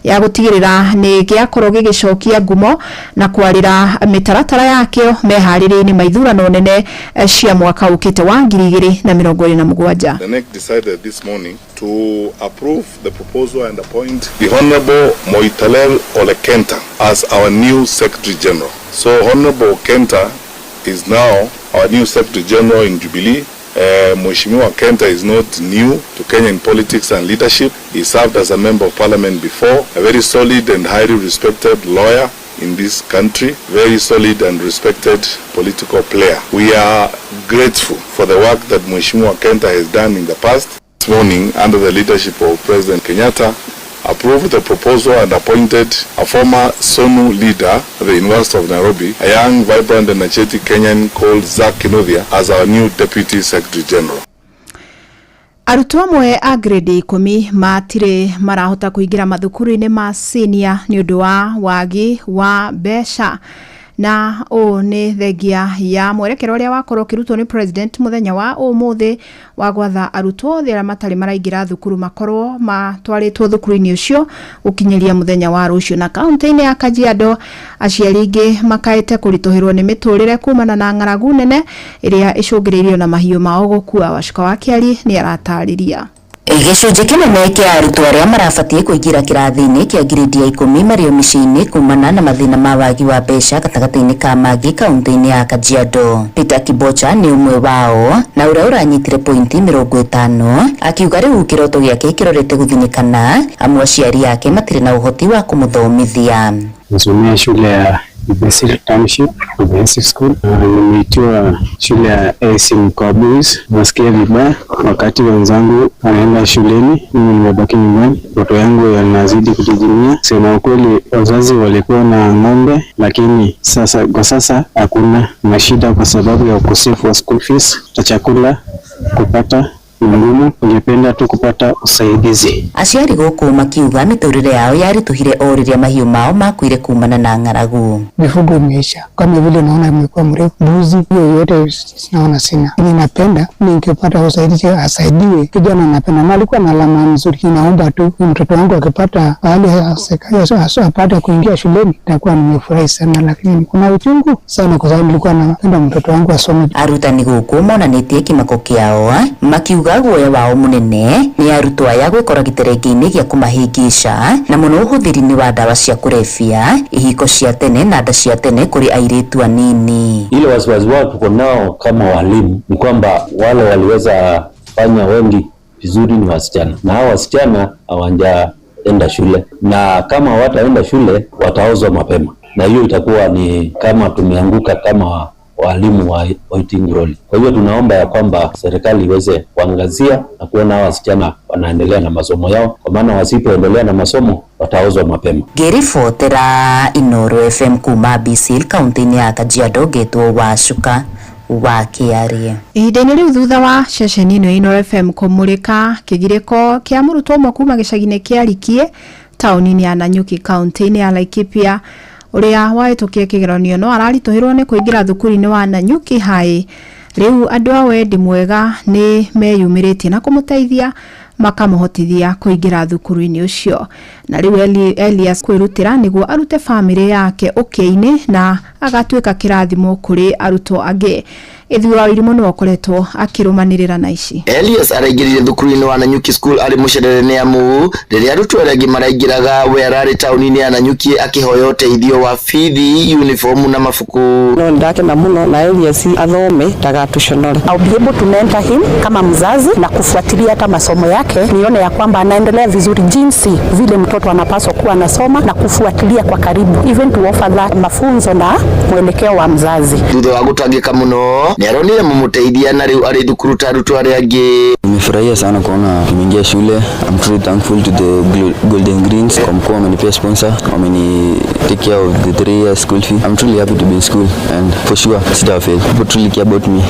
ya gũtigĩrĩra nĩ gĩakorwo gĩgĩcokia ngumo na kwarĩra mĩtaratara yakĩo meharĩria-inĩ ma ithurano nene cia mwaka ũkĩte wa 2027. The NEC decided this morning to approve the proposal and appoint the Honorable Moitalel Ole Kenta as our new Secretary General. So Honorable Kenta is now our new Secretary General in Jubilee. Mheshimiwa Kenta is not new to Kenyan politics and leadership. He served as a member of parliament before, a very solid and highly respected lawyer in this country, very solid and respected political player. We are grateful for the work that Mheshimiwa Kenta has done in the past. This morning, under the leadership of President Kenyatta, approved the proposal and appointed a former SONU leader at the University of Nairobi, a young, vibrant, energetic Kenyan called Zack Kinuthia, as our new Deputy Secretary General. Arutwo amwe a grade 10 matirĩ marahota kũingĩra mathukuru-inĩ ma senior nĩ ũndũ wa wagi wa mbeca. Na ũũ nĩ thengia ya mwerekera ũrĩa wakorwo ũkĩrutwo nĩ president mũthenya wa ũmũthĩ wa gwatha arutwo othe arĩa matarĩ maraingĩra thukuru makorwo matwarĩtwo thukuru-inĩ ũcio gũkinyĩria mũthenya wa rũciũ. Na kaunti-inĩ ya Kajiado aciari aingĩ makaĩte kũritũhĩrwo nĩ mĩtũrĩre kumana na ng'aragu nene ĩrĩa ĩcũngĩrĩirio na mahiũ mao gũkua. Wacuka wa Kĩari nĩ aratarĩria. Gĩcunjĩ kĩnene kĩa arutwo arĩa marabatiĩ kũingĩra kĩrathi-inĩ kĩa ngirĩndi ya 10 marĩ o mĩciĩ-inĩ kumana na mathĩna ma wagi wa mbeca gatagatĩ-inĩ ka mangĩ kaunti-inĩ ya Kajiado. Peter Kibocha nĩ ũmwe wao na ũrĩa ũranyitire pointi 50 akiuga rĩu kĩroto gĩake kĩrorete gũthinyĩkana amu aciari ake matirĩ na ũhoti wa kũmũthomithia. Nasomea shule ya Ibesir Township Comprehensive School. Nimeitiwa shule ya AC Mkoa Boys. Nasikia vibaya wakati wenzangu wanaenda shuleni, mimi nimebaki nyumbani. Ndoto yangu yanazidi kudidimia. Sema ukweli, wazazi walikuwa na ng'ombe, lakini sasa kwa sasa hakuna na shida kwa sababu ya ukosefu wa school fees na chakula kupata ni ngumu. Ningependa tu kupata usaidizi. Aciari gũkũ makiuga mĩtũrĩre yao yaritũhire o rĩrĩa mahiũ mao makuire kumana na ng'aragu. Mifugo imeisha kama vile naona imekuwa mrefu, mbuzi hiyo yote naona sina. Ninapenda ningepata usaidizi, asaidiwe kijana, napenda na alikuwa na alama nzuri. Ninaomba tu mtoto wangu akipata pahali apate kuingia shuleni nitakuwa nimefurahi sana, lakini kuna uchungu sana kwa sababu nilikuwa napenda mtoto wangu asome. Arutani gũkũ monanĩtie kĩmako kĩao makiuga Marauga guoya wao munene ni arutwo aya gwikora gĩterengeinĩ gĩa kũmahĩngĩca na mũno ũhũthĩri-inĩ wa ndawa cia kũrebia, ihiko cia tene na nda cia tene kũrĩ airĩtu anini. Ile wasiwasi wao tuko nao kama walimu ni kwamba wale waliweza fanya wengi vizuri ni wasichana, na hao wasichana hawajaenda shule, na kama hawataenda shule wataozwa mapema, na hiyo itakuwa ni kama tumeanguka kama walimu wa Oitinguroli. Kwa hiyo tunaomba ya kwamba serikali iweze kuangazia na kuona hawa wasichana wanaendelea na masomo yao, kwa maana wasipoendelea na masomo wataozwa mapema. Ngĩribotera Inoro FM kuma Bisil kaunti-inĩ ya Kajiado ngetwo Wacuka wa Kĩarie. Ihinda-inĩ rĩu thutha wa ceceni ĩno ya Inooro FM kũmũrĩka kĩgirĩko kĩa mũrutwo ũmwe kuma gĩcagi-inĩ kĩa Rikie taũni-inĩ ya Nanyuki kaunti-inĩ ya Laikipia ũrĩa wahĩtũkire kĩgeranio no araritũhĩrwo nĩ kũingĩra thukuru-inĩ wa Nanyuki High. Rĩu andũ a wendi mwega nĩ meyumĩrĩtie na kũmũteithia makamũhotithia kũingĩra thukuru-inĩ ũcio. Na rĩu Elias kwĩrutĩra nĩguo arute bamĩrĩ yake ũkĩa-inĩ na agatuĩka kĩrathimo kũrĩ arutwo angĩ. Ithura wa Irimũ nĩwe ũkoretwo akĩrũmanĩrĩra na ici. Elias araingĩrire thukuru-inĩ wa Nanyuki School arĩ mũcerere nĩ amu rĩrĩa arutwo arĩa angĩ maraingĩraga we ararĩ taũni-inĩ ya Nanyuki akĩhoya ũteithio wa bithi, uniform na mabuku. No ndakena muno na Elias athome ndagatũconore. I'll be able to mentor him kama mzazi na kufuatilia hata masomo yake, nione ya kwamba anaendelea vizuri jinsi vile mtoto anapaswa kuwa anasoma na kufuatilia kwa karibu, even to offer that mafunzo na mwelekeo wa mzazi. Thutha wa gũtangĩka mũno nĩ aronire mũmũteithia na rĩu arĩ thukuru ta arutwo arĩa angĩ. Nimefurahia sana kuona nimeingia shule. I'm truly thankful to the Golden Greens kwa mkuu wamenipea sponsor, wameni take care of the 3 years school fee. I'm truly happy to be in school and for sure sitafail. People truly care about me.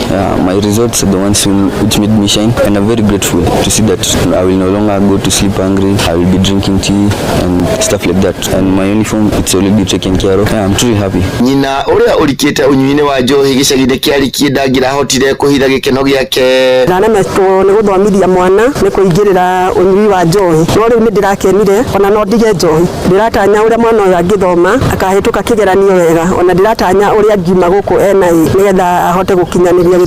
My results are the ones which made me shine and I'm very grateful to see that I will no longer go to sleep hungry. I will be drinking tea and stuff like that. And my uniform, it's already taken care of. Yeah, I'm truly happy. Nyina ũrĩa ũrikĩte ũnyui-inĩ wa njohi gĩcagi-inĩ kĩa Rikie ndangĩrahotire kũhitha gĩkeno gĩake. Ndaremetwo nĩ gũthomithia mwana nĩ kũingĩrĩra ũnyui wa njohi, no rĩu nĩ ndĩrakenire ona no ndige njohi. Ndĩratanya ũrĩa mwana ũyũ angĩthoma akahĩtũka kĩgeranio wega, ona ndĩratanya ũrĩa angiuma gũkũ ena nĩgetha ahote gũkinyanĩria gĩthomo.